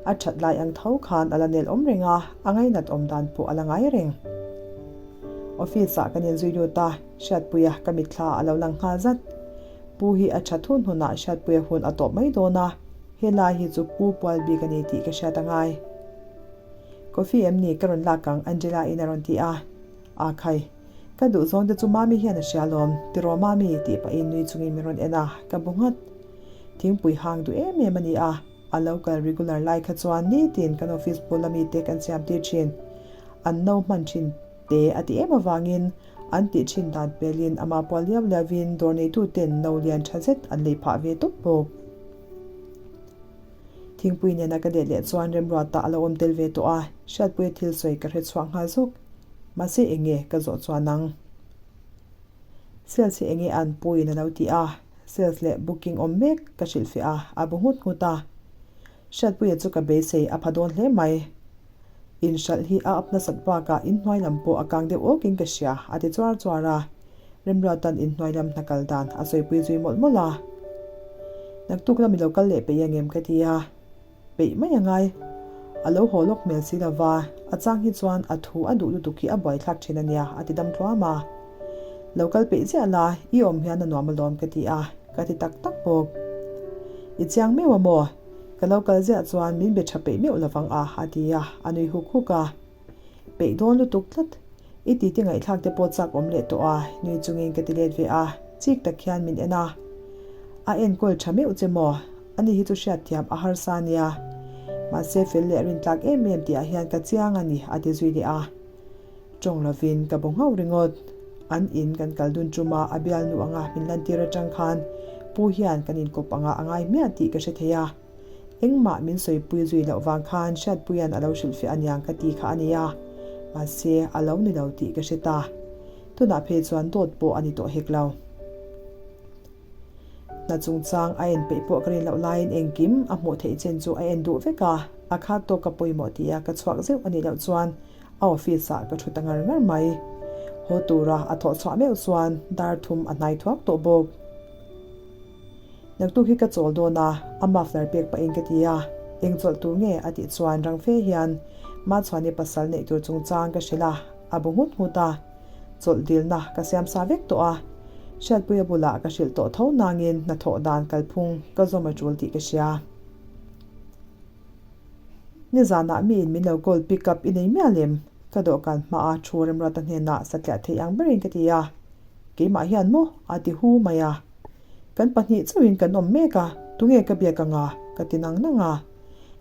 A that lai ang tho khan a la nel awm reng a, a ngainat awm dan pawh a la ngai reng. Office ah kan inzui lut a, Hriatpuia ka mitthla a lo lang nghal zat. Pu hi a that hun hunah Hriatpuia hun a tawp mai dawn a, helai hi chu Pu pual bik a ni tih ka hriat a ngai. Coffee em ni ka rawn lak ang Angela in a rawn ti a. A khai, ka duh zawng te chu Mami hian a hria alawm, tiraw Mami tih pahin nui chungin min rawn en a, ka bu nghat. Thingpui hang duh em em a ni a. A lo kal regular lai kha chuan nitin kan office bula mite kan siam tir thin. An no hman thin te a ti em avangin an tih thin dan pelin amah pual liau liauin dawr neituten no lian tha zet an lei phah ve tawp bawk. Thingpui nena ka let leh chuan Remruata a lo awm tel ve tawh a, Hriatpuia thil sawi ka hre chhuak nghal zuk. Mahse enge ka zawh chuan ang? Sales hi enge an puiin a lo ti a, sales leh booking awm mek ka hrilhfiah a, a bu nghut nghut a. Hriatpuia chu ka beisei a pha dawn hle mai. Inhralh hi a up nasat bakah inhnuai lam pawh a kang deuh awkin ka hria, a ti chuar chuar a. Remruata'n inhnuai lam hna kal dan a sawipui zui mawlh mawlh a. Naktuk lam i lo kal leh peih angem ka ti a. Peih mai a ngai. A lo haw lawk hmel si lova, a chang hi chuan a thu a duh lutuk hi a buaithlak thin a nia, a ti dam tluam a. Lo kal peih ziah la, i awm hian a nuam alawm ka ti a, ka ti tak tak bawk. I chiang meuh a maw? Ka lo kal ziah chuan min be tha peih meuh lovang a, a ti a, a nui huk huk a. Peih dawn lutuk tlat. I titi ngaihthlak te pawh chak awm leh tawh a, nui chungin ka ti let ve a, chik tak hian min en a. A enkawl tha meuh che maw? Ani hi chu hriatthiam a harsa a nia. Mahse fel leh rintlak em em tihah hian ka chiang a ni, a ti zui leh a. Tawng lovin ka bu nghauh ringawt. An in kan kal dun ṭuma a bialnu anga min lantir aṭang khan pu hian kan inkawp anga a ngai hmiah tih ka hre thei a. Engmah min sawipui zui loh vang khan Hriatpuia'n a lo hrilhfiah aniang ka ti kha a nia. Mahse, a lo ni lo tih ka hre ta. Tunah phei chuan dawt pawh a ni tawh hek lo. Hna chungchang a en peih pawh ka rin loh laiin engkim a hmuh theih chen chu a en duh vek a, a khat tawk ka pawimawh tia ka chhuak zeuh a nih loh chuan a office ah ka thu ta ngar ngar mai. Haw tura a thawh chhuah meuh chuan dar thum a hnai thuak tawh bawk. Naktuk hi ka chawl dawn a, a muffler pek pahin ka ti a, eng chawlh tur nge a tih chuan rang fe hian Machhuani pasal neih tur chungchang ka hrilh a, a bu nghut nghut a. Chawlh dilna ka siam sa vek tawh a, Hriatpuia bulah ka hrilh tawh tho nangin hnathawh dan kalphung ka zawm a tul tih ka hria. Nizanah miin min lo call pick up i nei mial em? Ka dawhkan hmaa thu Remruata hnenah satliah theih ang berin ka ti a, keimah hian maw a ti hu mai a. Kan pahnih chauhin kan awm mek a, tunge ka biak anga? ka ti nang nang a.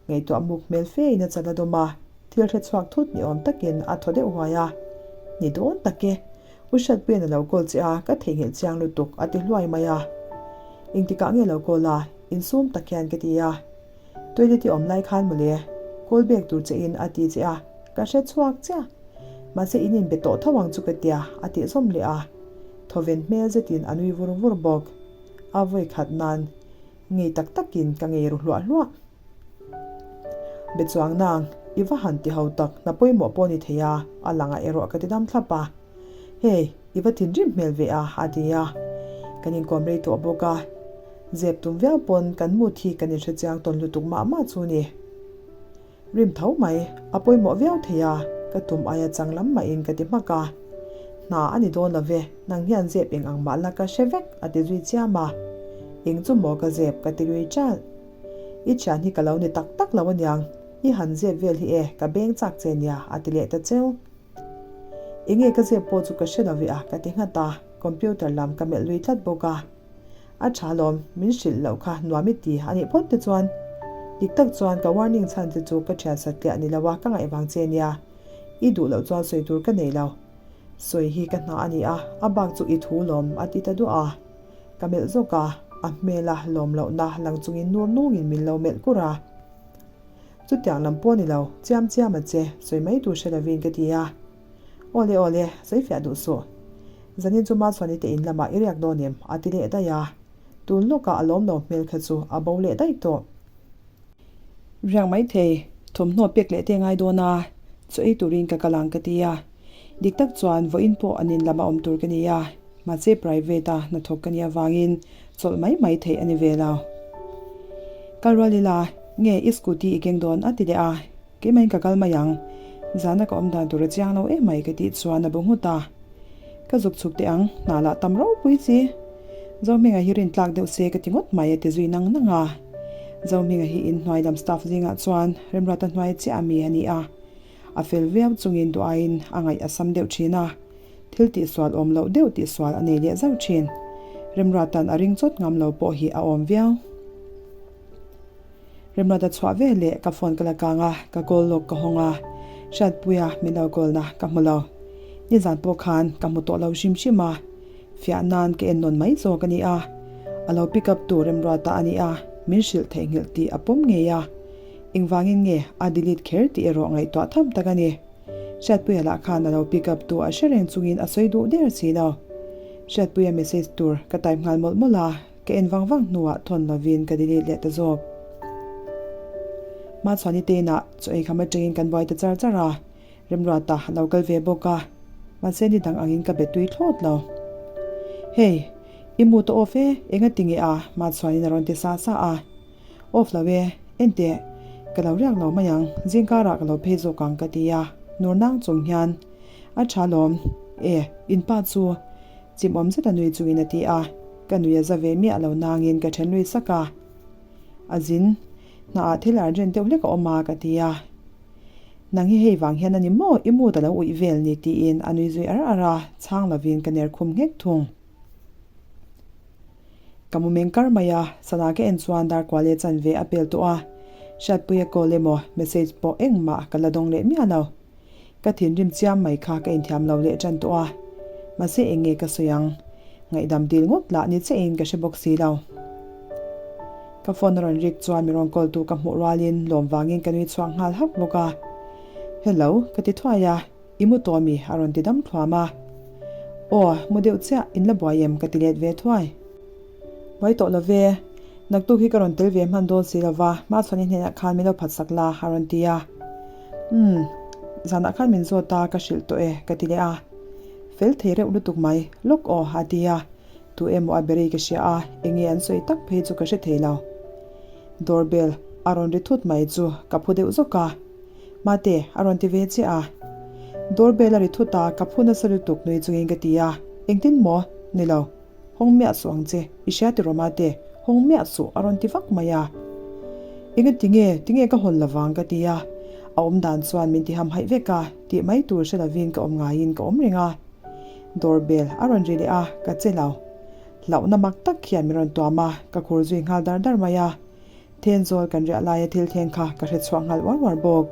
Ngaihtuah muk hmel fe in a chal a dawm a, thil hre chhuak thut ni awm takin a thaw deuh huai a. Ni dawn tak e, U Hriatpuia'n a lo call che a, ka theihnghilh chiang lutuk a ti hluai mai a. Engtikah nge lo call a? Insum tak hian ka ti a. Toilet i awm lai khan mawle, call back tur che in a ti che a, ka hre chhuak chiah. Mahse in inbe tawh tho ang chu ka tia, a tih zawm leh a. Thawven hmel zetin a nui vur vur bawk. A vawi khat nan ngei tak takin ka ngei ru hluah hluah. Be chuang nang, i va han ti ho tak, hna pawimawh pawh ni thei a, a langah erawh ka ti dam thlap a. Hei, i va thinrim hmel ve a, a ti a. Kan inkawm rei tawh bawk a. Zep tum viau pawn kan mut hi kan inhre chiang tawn lutuk mah mah chu ni. Rim tho mai, a pawimawh viau thei a, ka tum aia chang lam mahin ka ti hmak a. Hna a ni dawn lo ve, nang hian zep eng ang mah la ka hre vek, a ti zui chiam a. Eng chu maw ka zep, ka ti lui ṭalh. I thian hi ka lo ni tak tak lo aniang, i han zep vel hi e, ka beng chak che nia, a ti leh ta cheu. Enge ka zep pawh chu ka hre lo ve a, ka ti nghat a, computer lam ka melh lui tlat bawk a. A tha lawm, min hrilh loh kha nuam i ti a nih phawt te chuan. Dik tak chuan ka warning chhan che chu ka thian satliah ni lo a, ka ngaih vang che nia. I duh loh chuan sawi tur ka nei lo. Sawi hi ka hna a ni a, a bak chu i thu lawm a ti ta duah a. Ka melh zawk a, a hmela lawm lohna lang chungin nur nungin min lo melh kur a. Chutiang lam pawh ni lo, chiam chiam a che, sawi mai tur hre lovin ka ti a. Awle awle, sawi fiah duh suh. Zanin chu Machhuani te in lamah i riak dawn em? a ti leh daih a. Tun lawkah a lawm lo hmel kha chu a bo leh daih tawh. Riak mai thei, thawmhnaw pek leh te ngai dawn a, chaw ei turin ka kal ang ka ti a. Dik tak chuan vawiin pawh an in lama awm tur ka ni a, mahse private a hnathawk ka nih avangin chawlh mai mai theih a ni ve lo. Kal rual ila, nge i scooty i keng dawn a ti leh a, keimah in ka kal mai ang, zana ka awm dan tur a chiang lo em mai ka tih chuan a bu nghut a. Ka zuk chhuk teh ang, hna lah tam ropui chi. Zohminga hi rin tlak deuh se ka ti ngawt mai a ti zui nang nang a. Zohminga hi inhnuai lam staff zingah chuan Remruata hnuai chiah ami a ni a. A fel viau chungin duhaiin a ngaih a sam deuh thin a, thil tihsual awm loh deuh tihsual a nei leh zauh thin. Remruata'n a ring chawt ngam lo pawh hi a awm viau. Remruata chhuah ve leh ka phone ka la kang a, ka call log ka hawng a, Hriatpuia min lo call na ka hmu lo. Nizan pawh khan ka hmu tawh lo hrim hrim a, fiah nan ka en nawn mai zawk a ni a, a lo pick up tu Remruata a ni a, min hrilh theihnghilh tih a pawm ngei a, engvangin nge a delete kher tih erawh ngaihtuah tham tak a ni. Hriatpuia lah khan a lo pick up tu a hre reng chungin a sawi duh der si lo. Hriatpuia message tur ka type nghal mawlh mawlh a, ka en vang vang hnuah thawn lovin ka delete leh ta zawk. Hmachhuani te inah chaw ei kham atangin kan buai ta char char a, Remruata a lo kal ve bawk a, mahse ni dang angin ka be tui thlawt lo. Hey, i mu ta off e, engati nge a? Hmachhuanin a rawn ti sa sa a. Off lo e, enteh, ka lo riak lo mai ang, zingkarah ka lo phei zawk ang ka ti a, nur nang chung hian, A tha lawm, e, in pa chu chimawm zeta nui chungin a ti a, ka nui a za ve miah lo nangin ka then lui sak a, A zin, hnaah thil urgent deuh hlek a awm a ka ti a, Nang hi hei vang hian a ni maw, i mood a lo uih vel ni tiin a nui zui ar ar a, chhang lovin ka ner khum nghek thung. Ka mu meng kar mai a, sana ka en chuan dar kual leh chanve a pel tawh a, Hriatpuia call emaw message pawh engmah ka la dawng leh miah lo. Ka thinrim chiam mai kha ka inthiam lo leh tan tawh a, mahse eng nge ka sawi ang? Ngaihdam dil ngawt lah ni chiah in ka hre bawk si lo. Ka phone a rawn rik chuan mi rawn call tu ka hmuh rualin lawm vangin ka nui chhuak nghal hak bawk a, Hello ka ti thuai a. I mu tawh mi? a rawn ti dam thluam a. Aw, mu deuh chiah, in la buai em? ka ti let ve thuai. Buai tawh lo ve, naktuk hi ka rawn tel ve hman dawn si lo va, Hmachhuani hnenah khan min lo phatsak la, a rawn ti a. Umm, zanah khan min zawt a, ka hrilh tawh e, ka ti leh a. Fel thei reuh lutuk mai, lawk aw, a ti a. Tu emaw a beri ka hria a, enge an sawi tak phei chu ka hre thei lo. Door bell a rawn ri thut mai chu ka phu deuh zawk a. Mate, a rawn ti ve chiah a. Door bell a ri thut a, ka phu nasa lutuk nui chungin ka ti a. Engtin maw? Ni lo. Hawng miah suh ang che. I hria tiraw Mate? Hawng miah suh, a rawn ti vak mai a. Enga tinge? Tinge ka hawn lovang ka ti a. A awm dan chuan min ti hamhaih vek a, tih mai tur hre lovin ka awm ngaiin ka awm reng a. Door bell a rawn ri leh a, ka che lo. Hlauhna mak tak hian min rawn tuam a, ka khur zui nghal dar dar mai a. Thenzawl kan riah laia thil thleng kha ka hre chhuak nghal uar uar bawk.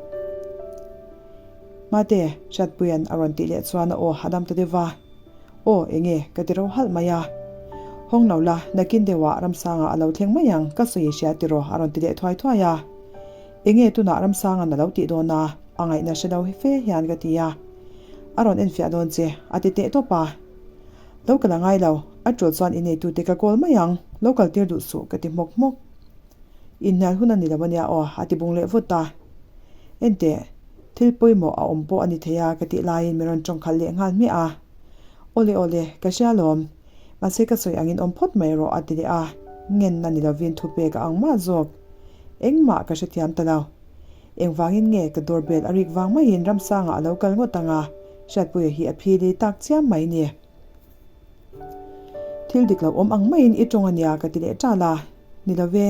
Mate, Hriatpuia'n a rawn tih leh chuan a aw a dam ta deuh va. Aw, enge? ka ti ro halh mai a. Hawng lo la, nakin deuhah Ramsanga a lo thleng mai ang, ka sawi hria tiraw a rawn ti leh thuai thuai a. Enge tunah Ramsanga'n a lo tih dawn a, a ngaihna hre lo fe hian ka ti a. A rawn enfiah dawn che, a ti teh tawp a. Lo kal a ngai lo, a tul chuan inneitute ka kawl mai ang, lo kal tir duh suh ka ti hmawk hmawk. Inhnial hun a ni lo ania aw, a ti bung leh vut a. Enteh, thil pawimawh a awm pawh a ni thei a ka tih laiin min rawn tawngkhalh leh nghal hmiah a. Awle awle, ka hria alawm. Mahse ka sawi angin awm phawt mai rawh a ti leh a, ngenna ni lovin thupek a ang mah zawk. Engmah ka hrethiam ta lo. Engvangin nge ka door bell a rik vang maiin Ramsanga a lo kal ngawt ang a, Hriatpuia hi a phili tak chiam mai ni. Thil dik lo awm ang maiin i tawng a nia ka ti leh ṭal a, Ni lo ve,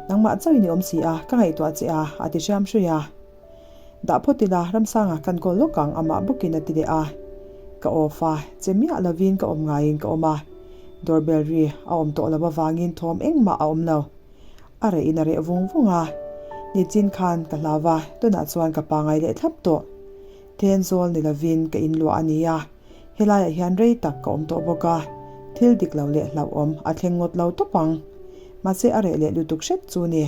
nangmah chauhin i awm si a, ka ngaihtuah che a, a ti hriam hrui a. Dah phawt ila, Ramsanga kan call lawk ang amah bawkin a ti leh a. Ka off a, che miah lovin ka awm ngaiin ka awm a. Door bell ri a awm tawh lo avangin thawm engmah a awm lo. A reh in a reh vung vung a, nichin khan ka hlau va, tunah chuan ka pangai leh thlap tawh. Thenzawl ni lovin ka inluah a ni a, helaiah hian rei tak ka awm tawh bawk a, thil dik lo leh hlauhawm a thleng ngawt lo tawp ang. Mahse a reh leh lutuk hrep chu ni.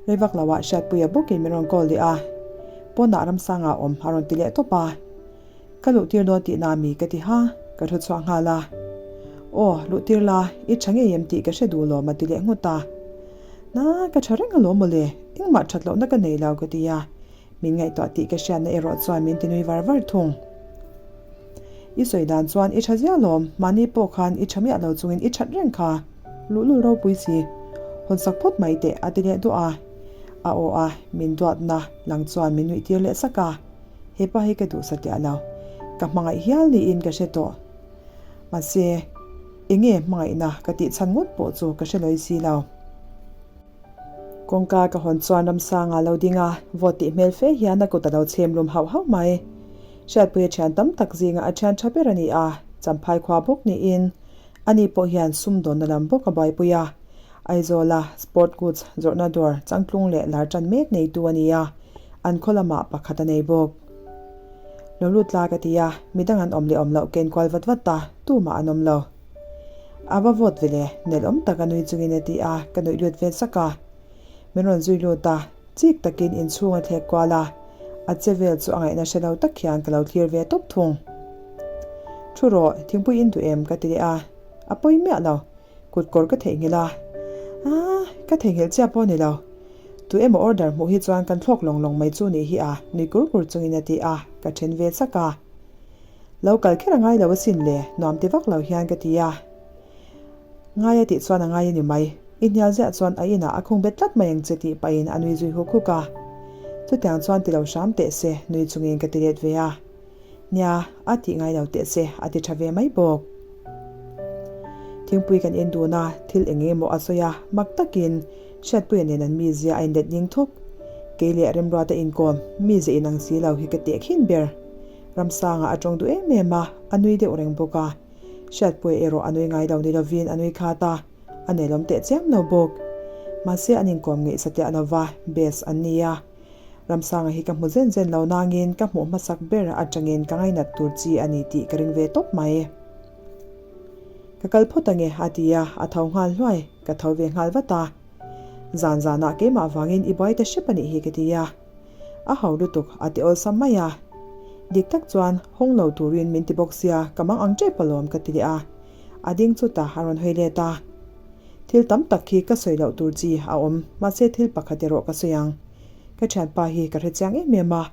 Rei vak loah Hriatpuia bawkin min rawn call leh a, pawnah Ramsanga awm a rawn ti leh tawp a. Ka luh tir dawn tihna mi ka ti ha, ka thu chhuak nghal a. Aw, luh tir la, i tha ngei em tih ka hre duh lawm a ti leh nghut a. Na, ka tha reng alawm mawle, engmah that lohna ka nei lo ka ti a. Min ngaihtuah tih ka hriatna erawh chuan min ti nui var var thung. I sawi dan chuan i tha zia lawm, mahni pawh khan i tha miah lo chungin i that reng kha. Luhlul ropui si, hawn sak phawt mai teh a ti leh duah a. A aw a, min duatna lang chuan min nuih tir leh sak a. Hepa hi ka duh satliah lo, ka hmangaih hial niin ka hre tawh. Mahse, enge hmangaihna ka tih chhan ngawt pawh chu ka hre lawi si lo. Kawngka ka hawn chuan Ramsanga lo ding a, vawt tih hmel fe hian a kut a lo chhem lum hauh hauh mai. Hriatpuia thian tam tak zinga a thian tha ber a ni a, Champhai khua bawk niin ani pawh hian sumdawnna lam bawk a buaipui a. Aizawla Sport Goods zawrhna dawr changtlung leh lar tan mek neitu a ni a, an khaw lamah pakhat a nei bawk. Lo lut la ka ti a, midang an awm leh awm loh ken kual vat vat ta, tumah an awm lo. A va vawt ve le, nel awm tak a nui chungin a ti a, ka nuih lut ve sak a. Min rawn zui lut a, chik takin inchhung a thlek kual a, a che vel chu a ngaihna hre lo tak hian ka lo thlir ve tawp thung. Thu rawh, thingpui in duh em? ka ti leh a, a pawi miah lo. Kut kawr ka theihnghilh a, aah, ka theihnghilh chiah pawh a ni lo. Tu emaw order hmuh hi chuan kan thlawk lawng lawng mai chu nih hi a, nui kur kur chungin a ti a, ka then ve chak a. Lo kal kher a ngai lo asin le, nuam ti vak lo hian ka ti a. Ngai a tih chuan a ngai a ni mai. I hnial ziah chuan a inah a khung bet tlat mai ang che tih pahin a nui zui huk huk a. Chutiang chuan ti lo hram teh se, nui chungin ka ti let ve a. Nia, a tih ngai lo teh se, a ti tha ve mai bawk. Thingpui kan en dun a, thil eng emaw a sawi a, mak takin Hriatpuia nen an mizia a inlet ning thuk. Kei leh Remruata inkawm, mize inang si lo hi ka teh khin ber. Ramsanga a tawng duh em em a, a nui deuh reng bawk a. Hriatpuia erawh a nui ngai lo ni lovin a nui khat a, a nelawm teh chiam lo bawk. Mahse an inkawm ngeih satliah lova, best an ni a. Ramsanga hi ka hmu zen zen lo nangin ka hmuh hmasak ber atangin ka ngainat tur chi a ni tih ka ring ve tawp mai. Ka kal phawt ange a ti a, a tho nghal hluai, ka tho ve nghal vat a. Zan zanah keimah vangin i buai ta hrep a nih hi ka ti a. A ho lutuk a ti awlsam mai a. Dik tak chuan hawng lo turin min ti bawk sia ka mang ang tep alawm ka ti leh a. A ding chutah a rawn hawi let a. Thil tam tak hi ka sawi loh tur chi a awm, mahse thil pakhat erawh ka sawi ang. Ka thianpa hi ka hrechiang em em a,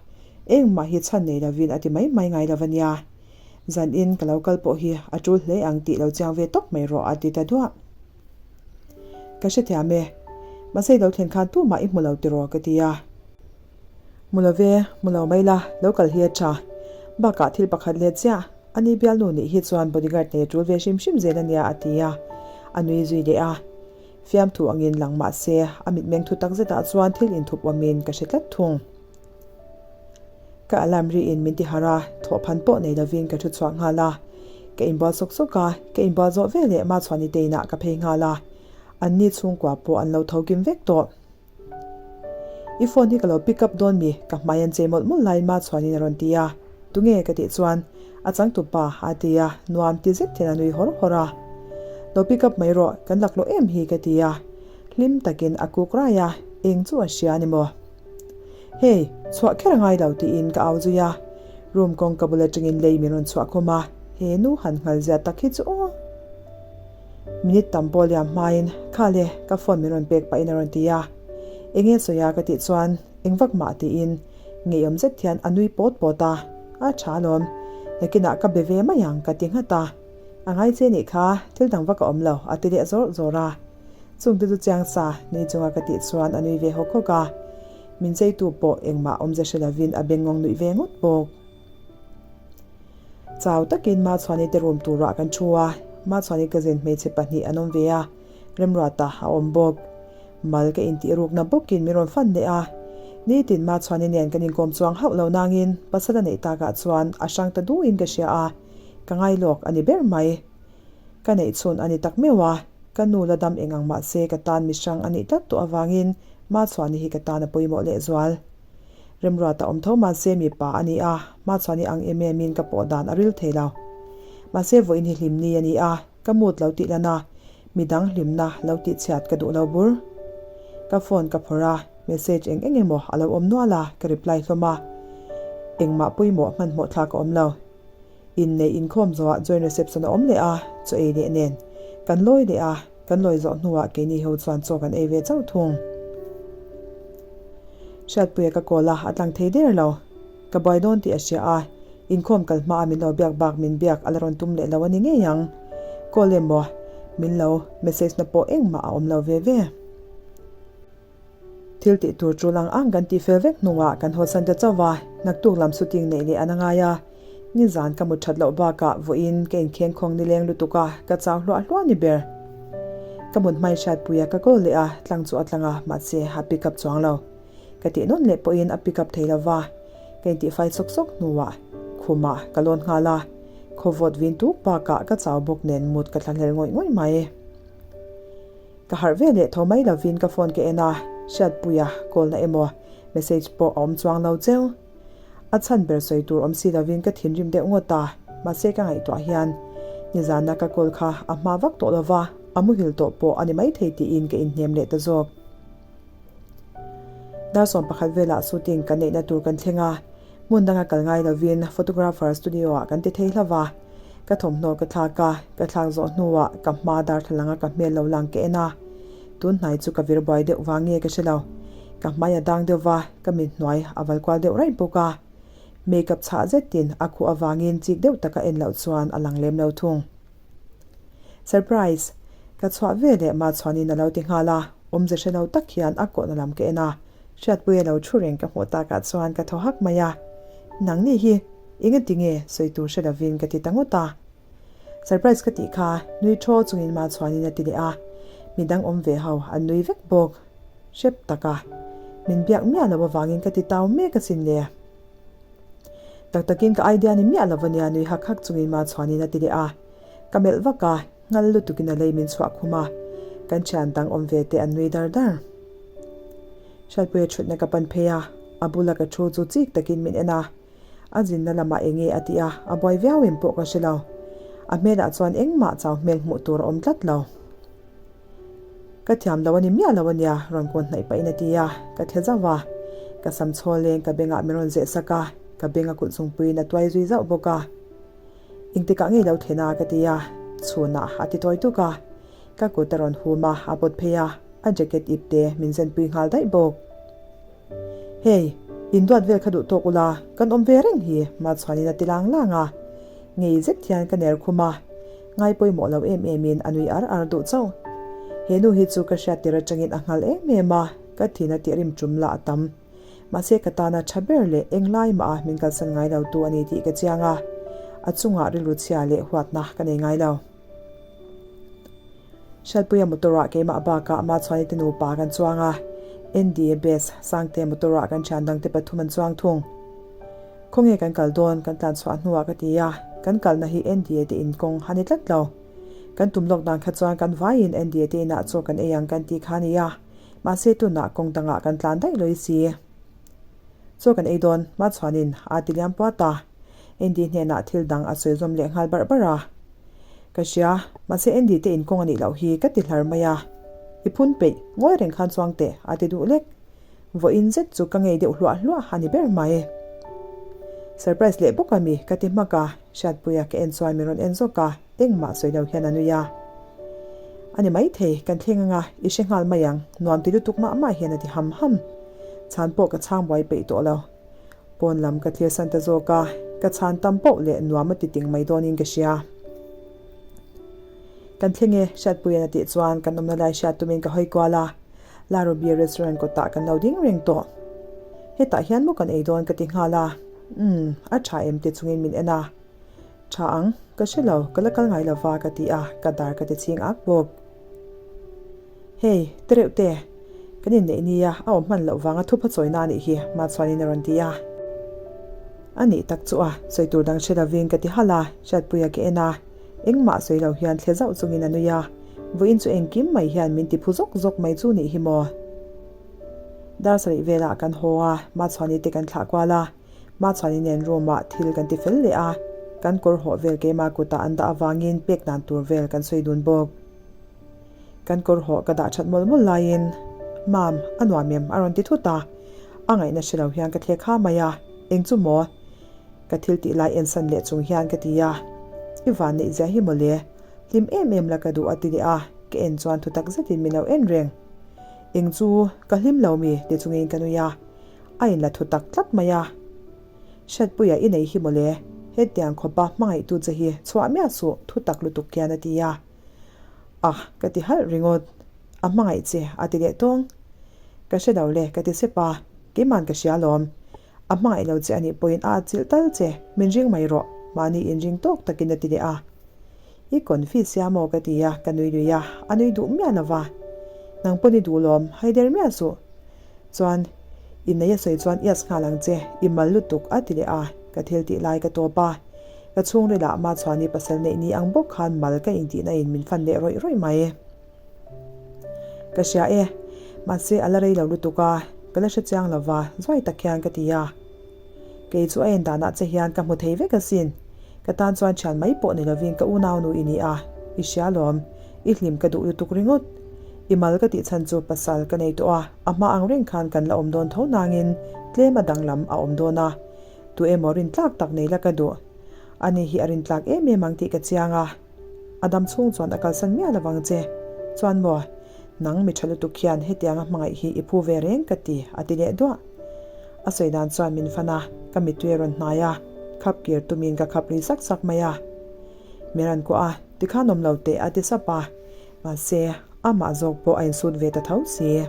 engmah hi chhan nei lovin a ti mai mai ngai lo a nia. Zanin ka lo kal pawh hi a tul hle ang tih lo chiang ve tawp mai rawh a ti ta duah. Ka hrethiam e, mahse i lo thlen khan tumah i hmu lo tiraw ka ti a. Hmu lo ve, hmu lo mai la, lo kal hi a tha. Bakah thil pakhat let chiah, ani bialnu nih hi chuan bodyguard nei a tul ve hrim hrim zel a nia a ti a, a nui zui leh a. Fiamthu angin lang mah se, a mitmeng thu tak zetah chuan thil inthup awmin ka hre tlat thung. Ka alarm riin min ti harh a, thawhphan pawh nei lovin ka thu chhuak nghal a. Ka inbual sawk sawk a, ka inbual zawh veleh Machhuani te inah ka phei nghal a. Anni chhungkua pawh an lo tho kim vek tawh. I phone hi ka lo pick up dawn mi? Ka hmai an chei mawlh mawlh laiin Machhuanin a rawn ti a. Tunge? Ka tih chuan a changtupa a ti a, nuam ti zet hian a nui hawr hawr a. Lo pick up mai rawh, kan laklawh em hi ka ti a. Hlim takin a kuk rai a, eng chu a hria a ni maw? Hey, chhuah kher a ngai lo tiin ka au zui a. Room kawngka bul atangin lei min rawn chhuah khum a, he nu han nghal zia tak hi chu aw. Minute tam pawh liam hmain, Kha le, ka phone min rawn pek pahin a rawn ti a. Enge sawi a ka tih chuan, Eng vak mah tiin ngeiawm zet hian a nui pawt pawt a. A tha alawm, nakinah ka be ve mai ang ka ti nghat a. A ngai che nih kha, thil dang vak a awm lo a ti leh zawr zawr a. Chungte chu chiang sa nui chunga ka tih chuan a nui ve hawk hawk a. Min cheitu pawh engmah awmze hre lovin a bengngawng nuih ve ngawt bawk. Chau takin Machhuani te room turah kan thu a, Machhuani cousin hmeichhe pahnih an awm ve a, Remruata a awm bawk. Mal ka intih rukna bawkin min rawn fan leh a, nitin Machhuani nen kan inkawm chuang hauh lo nangin pasal a neih takah chuan a hrang ta duhin ka hria a, ka ngai lawk a ni ber mai. Ka neih chhun a ni tak meuh a, ka nu la dam eng ang mah se ka tan mihrang a nih tlat tawh avangin Machhuani hi ka tan a pawimawh lehzual. Remruata awm tho mahse mipa a ni a, hmachhuani ang em em in ka pawh dan a ril thei lo. Mahse vawiin hi hlimni a ni a, ka mood lo tih lan a, midang hlimna lo tih chhiat ka duh lo bur. Ka phone ka phawrh a, message eng eng emaw a lo awm nual a, ka reply hlawm a. Engmah pawimawh hmanhmawh thlak a awm lo. Inneih inkhawm zawhah joint reception a awm leh a, chaw ei leh nen kan lawi leh a, kan lawi zawh hnuah keini ho chuan chaw kan ei ve chauh thung. Hriatpuia ka call a, a tlang thei der lo. Ka buai dawn tih a hria a, inkhawm kal hmaa min lo biak bak min biak a la rawn tum leh lo a ni ngei ang. Call emaw min lo message na pawh engmah a awm lo ve ve. Thil tih tur tul ang ang kan tih fel vek hnuah kan hawsan ta chauh va, naktuk lam shooting neih leh an a ngai a. Nizan ka mut that loh bakah vawiin ka inkheng khawng nileng lutuk a, ka chau hluah hluah ni ber. Ka mut hmai hriatpuia ka call leh a, tlang chu a tlang a, mahse a pick up chuang lo. Ka tih nawn leh pawhin a pick up thei lo va, ka intihfai sawk sawk hnuah khumah ka lawn nghal a, khawvawt vin tuk bakah ka chau bawk nen mut ka thlahlel ngawih ngawih mai. Ka harh ve leh tho mai lovin ka phone ka en a, Hriatpuia call na emaw message pawh a awm chuang lo cheu. A chhan ber sawi tur awm si lovin ka thinrim deuh ngawt a, mahse ka ngaihtuah hian nizana ka call kha a hma vak tawh lova, a muhil tawh pawh a ni maithei tiin ka inhnem leh ta zawk. Dar 11 velah shooting kan neihna tur kan thleng a, hmun danga kal ngai lovin photographer studio ah kan ti thei hlauh a. Ka thawmhnaw ka thlak a, ka thlak zawh hnuah ka hma darthlalang a ka hmel lo lang ka en a. Tun hnai chu ka vir buai deuh vang nge ka hre lo. Ka hmai a dang deuh va, ka mit hnuai a val kual deuh raih bawk a. Makeup chhah zetin a khuh avangin chik deuh taka en loh chuan a lang lem lo thung. Surprise! Ka chhuah ve leh mah chhuanin a lo ti nghal a, awmze hre lo tak hian a kawhna lam ka en a, Hriatpuia lo thu reng ka hmuh takah chuan ka thaw hak mai a, Nangni hi engati nge sawi tur hre lovin ka ti ta ngawt a. Surprise ka tih kha nui thaw chungin mah chhuanin a ti leh a, midang awm ve ho an nui vek bawk. Hrep tak a, min biak miah lo avangin ka ti tau mek asin le. Tak takin ka idea ni miah lo ania nui hak hak chungin mah chhuanin a ti leh a. Ka melh vak a, nghal lutukin a lei min chhuah khum a, kan thian dang awm ve te an nui dar dar. Hriatpuia thutna ka pan phei a, a bula ka thu chu chik takin min en a, a zinna lamah eng nge a tih a, a buai viau em pawh ka hre lo. A hmelah chuan engmah chau hmel hmuh tur a awm tlat lo. Ka thiam lo a ni miah lo a nia, rawn kawn hnaih pahin a ti a, ka the zauh a. Ka sam chhawl leng ka bengah min rawn zeh sak a, ka beng a kulh chungpuiin a tuai zui zauh bawk a. Engtikah ngei lo thlen a ka ti a, chhunah a ti tawi tuk a. Ka kut a rawn hum a, a pawt phei a, a jacket ip te min zenpui nghal daih bawk. Hei, in duat vel kha duh tawk ula, kan awm ve reng hi, Machhuanin a ti lang lang a. Ngei zet hian ka ner khum a, ngai pawimawh lo em emin a nui ar ar duh chauh. He nu hi chu ka hriat tir atangin a nghal em em a, ka thin a tih rim tum lah a tam. Mahse ka tana tha ber leh englai mah a min kalsan ngai lo tu a ni tih ka chiang a, a chungah rilru chhia leh huatna ka nei ngai lo. Hriatpuia motor ah keimah bakah Machhuani te nupa kan chuang a, NDA base Sangte motor ah kan thian dangte pathum an chuang thung. Khawnge kan kal dawn kan tlan chhuah hnuah ka ti a, kan kalna hi NDA te in kawng a ni tlat lo. Kan tum lawk dan kha chuan kan vaiin NDA te inah chaw kan ei ang kan tih kha a ni a, mahse tunah kawng dangah kan tlan daih lawih si. Chaw kan ei dawn Machhuanin a ti liam puat a, ND hnenah thil dang a sawi zawm leh nghal barh barh a. Ka hria, mahse Andy te inkawng a nih loh hi ka ti hlar mai a. I phun peih, ngawi reng khan chuang teh, a ti duh lek. Vawiin zet chu ka ngei deuh hluah hluah a ni ber mai. Surprise leh bawk a mi, ka ti hmak a, Hriatpuia ka en chuan min rawn en zawk a, engmah sawi lo hian a nui a. A ni maithei, kan thleng anga, i hre nghal mai ang, nuam ti lutuk mah mah hian a ti ham ham. Chhan pawh ka chhang buai peih tawh lo. Pawn lam ka thlir san ta zawk a, ka chhan tam poh leh nuam a ti ting mai dawnin ka hria. Kan thleng e, Hriatpuian a tih chuan kan awmna lai hriat tumin ka hawi kual a, La Ruby restaurant kawtah kan lo ding reng tawh. Hetah hian maw kan ei dawn ka ti nghal a, umm, a tha em ti chungin min en a. Tha ang, ka hre lo, ka la kal ngai lo va ka ti a, ka dar ka ti ching ak bawk. Hei, tereuh te, kan inneih nia a awm hman loh vanga thupha chawina a nih hi, Machhuanin a rawn ti a. A nih tak chu a, sawi tur dang hre lovin ka ti halh a, Hriatpuia ka en a, engmah sawi lo hian thle zauh chungin a nui a, vawiin chu engkim mai hian min ti phu zawk zawk mai chu nih hi maw. Dar sarih velah kan haw a, Machhuani te kan thlah kual a, Machhuani nen room ah thil kan ti fel leh a, kan kawr hawh vel keimah kutah an dah avangin pek dan tur vel kan sawi dun bawk. Kan kawr hawh ka dah that mawlh mawlh laiin, Mam, a nuam em? a rawn ti thut a. A ngaihna hre lo hian ka thlek ha mai a, Eng chu maw? Ka thil tih lai ensan leh chung hian ka ti a. I van neih zia hi mawle, hlim em em la ka duh a ti leh a, ka en chuan thu tak zetin min lo en reng. Eng chu, ka hlim lo mi? ti chungin ka nui a. A inla thu tak tlat mai a. Hriatpuia i nei hi mawle, hetiang khawpa hmangaihtu che hi chhuah miah suh thu tak lutuk hian a ti a. A, ka ti halh ringawt. A hmangaih che, a ti leh tawng. Ka hre lo le, ka ti sep a. Keiman ka hria alawm. A hmangaih lo che a nih pawhin a atchilh tal che, min ring mai rawh, mahni inring tawk takin a ti leh a. I confi sia maw ka ti a, ka nui lui a, a nui duh miah lo va. Nang pawn i duh lawm, haider miah suh. Chuan, innei a sawi chuan ias nghal ang che, i mal lutuk a ti leh a, ka thil tih lai ka tawp a. Ka chhungrilah Machhuani pasal neih ni ang bawk khan mal ka intihna in min fan leh rawih rawih mai. Ka hria e, mahse a la rei lo lutuk a, ka la hre chiang lo va, zuai tak hian ka ti a. Kei chu a en danah che hian ka hmu thei vek asin. Ka tan chuan thian mai pawh ni lovin ka unaunu i ni a, i hria lawm. I hlim ka duh lutuk ringawt. I mal ka tih chhan chu pasal ka nei tawh a, a hma ang reng khan kan la awm dawn tho nangin tlem a danglam a awm dawn a. Tu emaw rintlak tak nei la ka duh. Ani hi a rintlak em em ang tih ka chiang a. A dam chhung chuan a kalsan miah lo vang che. Chuan maw, nang mi tha lutuk hian hetianga hmangaih hi i phu ve reng ka ti, a ti leh duah. A sawi dan chuan min fan a, ka mittui a rawn hnai a, khap kir tumin ka khap ri sak sak mai a. Min rawn kuah a, tikhan awm lo teh a ti sap a, mahse, amah zawk pawh a insut ve ta tho si.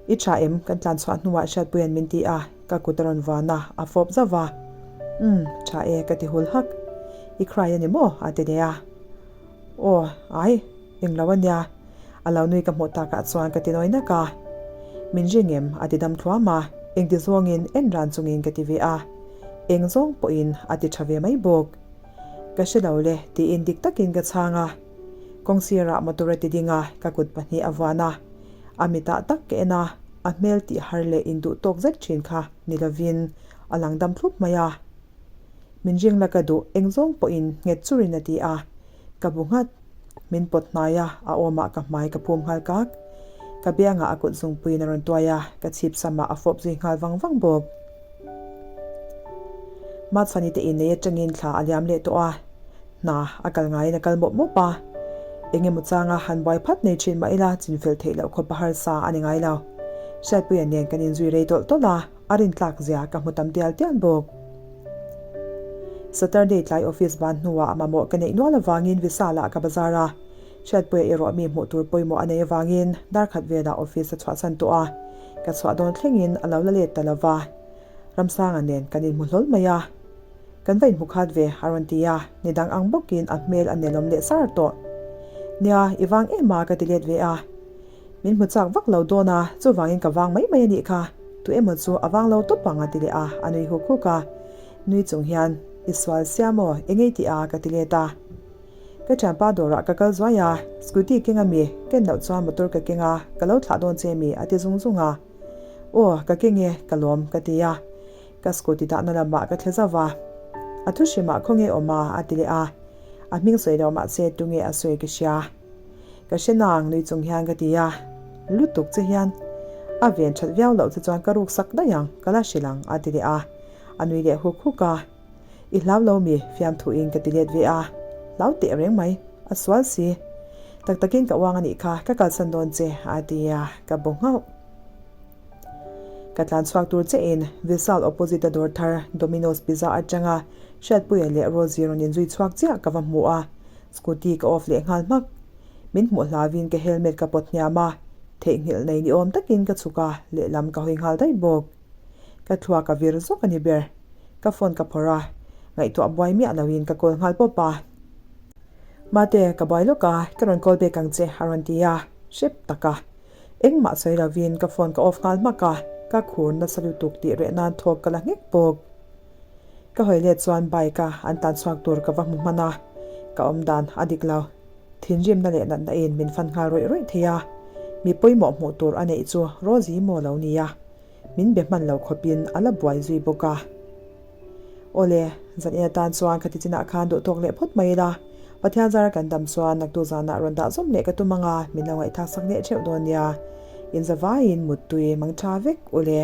I tha em? Kan tlan chhuah hnuah Hriatpuia'n min ti a, ka kut a rawn vuan a, a fawp zauh va. Umm, tha e, ka ti hul hak. I cry a ni maw? a ti leh a. Aw, ai, englo a nia. A lo nui ka hmuh takah chuan ka ti nawi nak a. Min ring em? a ti dam thluam a, engti zawngin en ran chungin ka ti ve a. Eng zawng pawhin a ti tha ve mai bawk. Ka hre lo le, tiin dik takin ka chhang a. Kawngsirah motor a ti ding a, ka kut pahnih a vuan a. A mitah tak ka en a, a hmel tih har leh induh tawk zet thin kha ni lovin a lang dam thlup mai a. Min ring la ka duh eng zawng pawhin nghet churin a ti a, ka bu nghat. Min pawt hnai a, a awmah ka hmai ka phum nghal kak. Ka biangah a kut zungpuiin a rawn tuai a, ka chhip samah a fawp zui nghal vang vang bawk. Machhani te innei atangin thla a liam leh tawh a, hna a kal ngaiin a kal mawp mawp a. Eng emaw changa han buai phat nei thin mah ila chinfel theih loh khawp a harsa a ni ngai lo. Hriatpuia nen kan inzui rei tawlh tawlh a, a rintlak zia ka hmu tam tial tial bawk. Saturday tlai office ban hnuah mamawh ka neih nual avangin Vishal ah ka bazar a, Hriatpuia erawh mi hmuh tur pawimawh a nei avangin darkhat velah office a chhuahsan tawh a, ka chhuah dawn thlengin a lo la let ta lo va. Ramsanga nen kan inhmu hlawl mai a. Kan va inhmu khat ve, a rawn ti a, ni dang ang bawkin a hmel a nelawm leh sar tawh. Nia, i vang em a ka ti let ve a. Min hmu chak vak lo dawn a, chuvangin ka vang mai mai a nih kha. Tu emaw chu a vang lo tawp ang a ti leh a, a nui huk huk a. Nui chung hian, I sual sia maw, eng ei tih a ka ti let a. Ka thianpa dawrah ka kal zuai a, scooty keng a mi, ken loh chuan motor ka keng a, ka lo thlah dawn che mi a ti zung zung a. Aw, ka keng e, ka lawm, ka ti a. Ka scooty dahna lamah ka thle zauh a. A thu hrimah khawnge awm a? a ti leh a. A hming sawi lo mahse tunge a sawi ka hria. Ka hre nang nui chung hian ka ti a. Lutuk che hian a ven that viau loh che chuan ka ruk sak daih ang, ka la hrilh ang, a ti leh a. A nui leh huk huk a. I hlau lo mi? fiamthuin ka ti let ve a. Hlau teh reng mai, a sual si. Tak takin ka uang a nih kha, ka kalsan dawn che, a ti a, ka bu nghauh. Ka tlan chhuak tur chein Vishal opposite a dawr thar Domino's Pizza atanga Hriatpuia leh Rosie rawn inzui chhuak chiah ka va hmu a, scooty ka off leh nghal hmak. Min hmuh hlauvin ka helmet ka pawt hniam a, theihnghilh nei ni awm takin ka chhuk a, lehlam ka hawi nghal daih bawk. Ka thluak a vir zawk a ni ber. Ka phone ka phawrh a, ngaihtuah buai miah loin ka call nghal pawp a. Mate, ka buai lawk a, ka rawn call back ang che a rawn ti a, hrep tak a. Engmah sawi lovin ka phone ka off nghal hmak a, ka khur nasa lutuk tih reh nan thawk ka la nghek bawk. Ka hawi let chuan bike a an tan chhuak tur ka va hmu hman a, ka awm dan a dik lo. Thinrimna leh natna in min fan nghal rawih rawih thei a, mi pawimawh hmuh tur a neih chu Rosie maw lo nia. Min be hman lo khawpin a la buai zui bawk a. Awle, zan in atan chuan khati chinah khan duh tawk leh phawt mai ila, Pathian zara kan dam chuan naktu zanah rawn dah zawm leh ka tum ang a, min lo ngaihthlak sak leh theuh dawn nia. Inzavaiin muttui mang tha vek ule.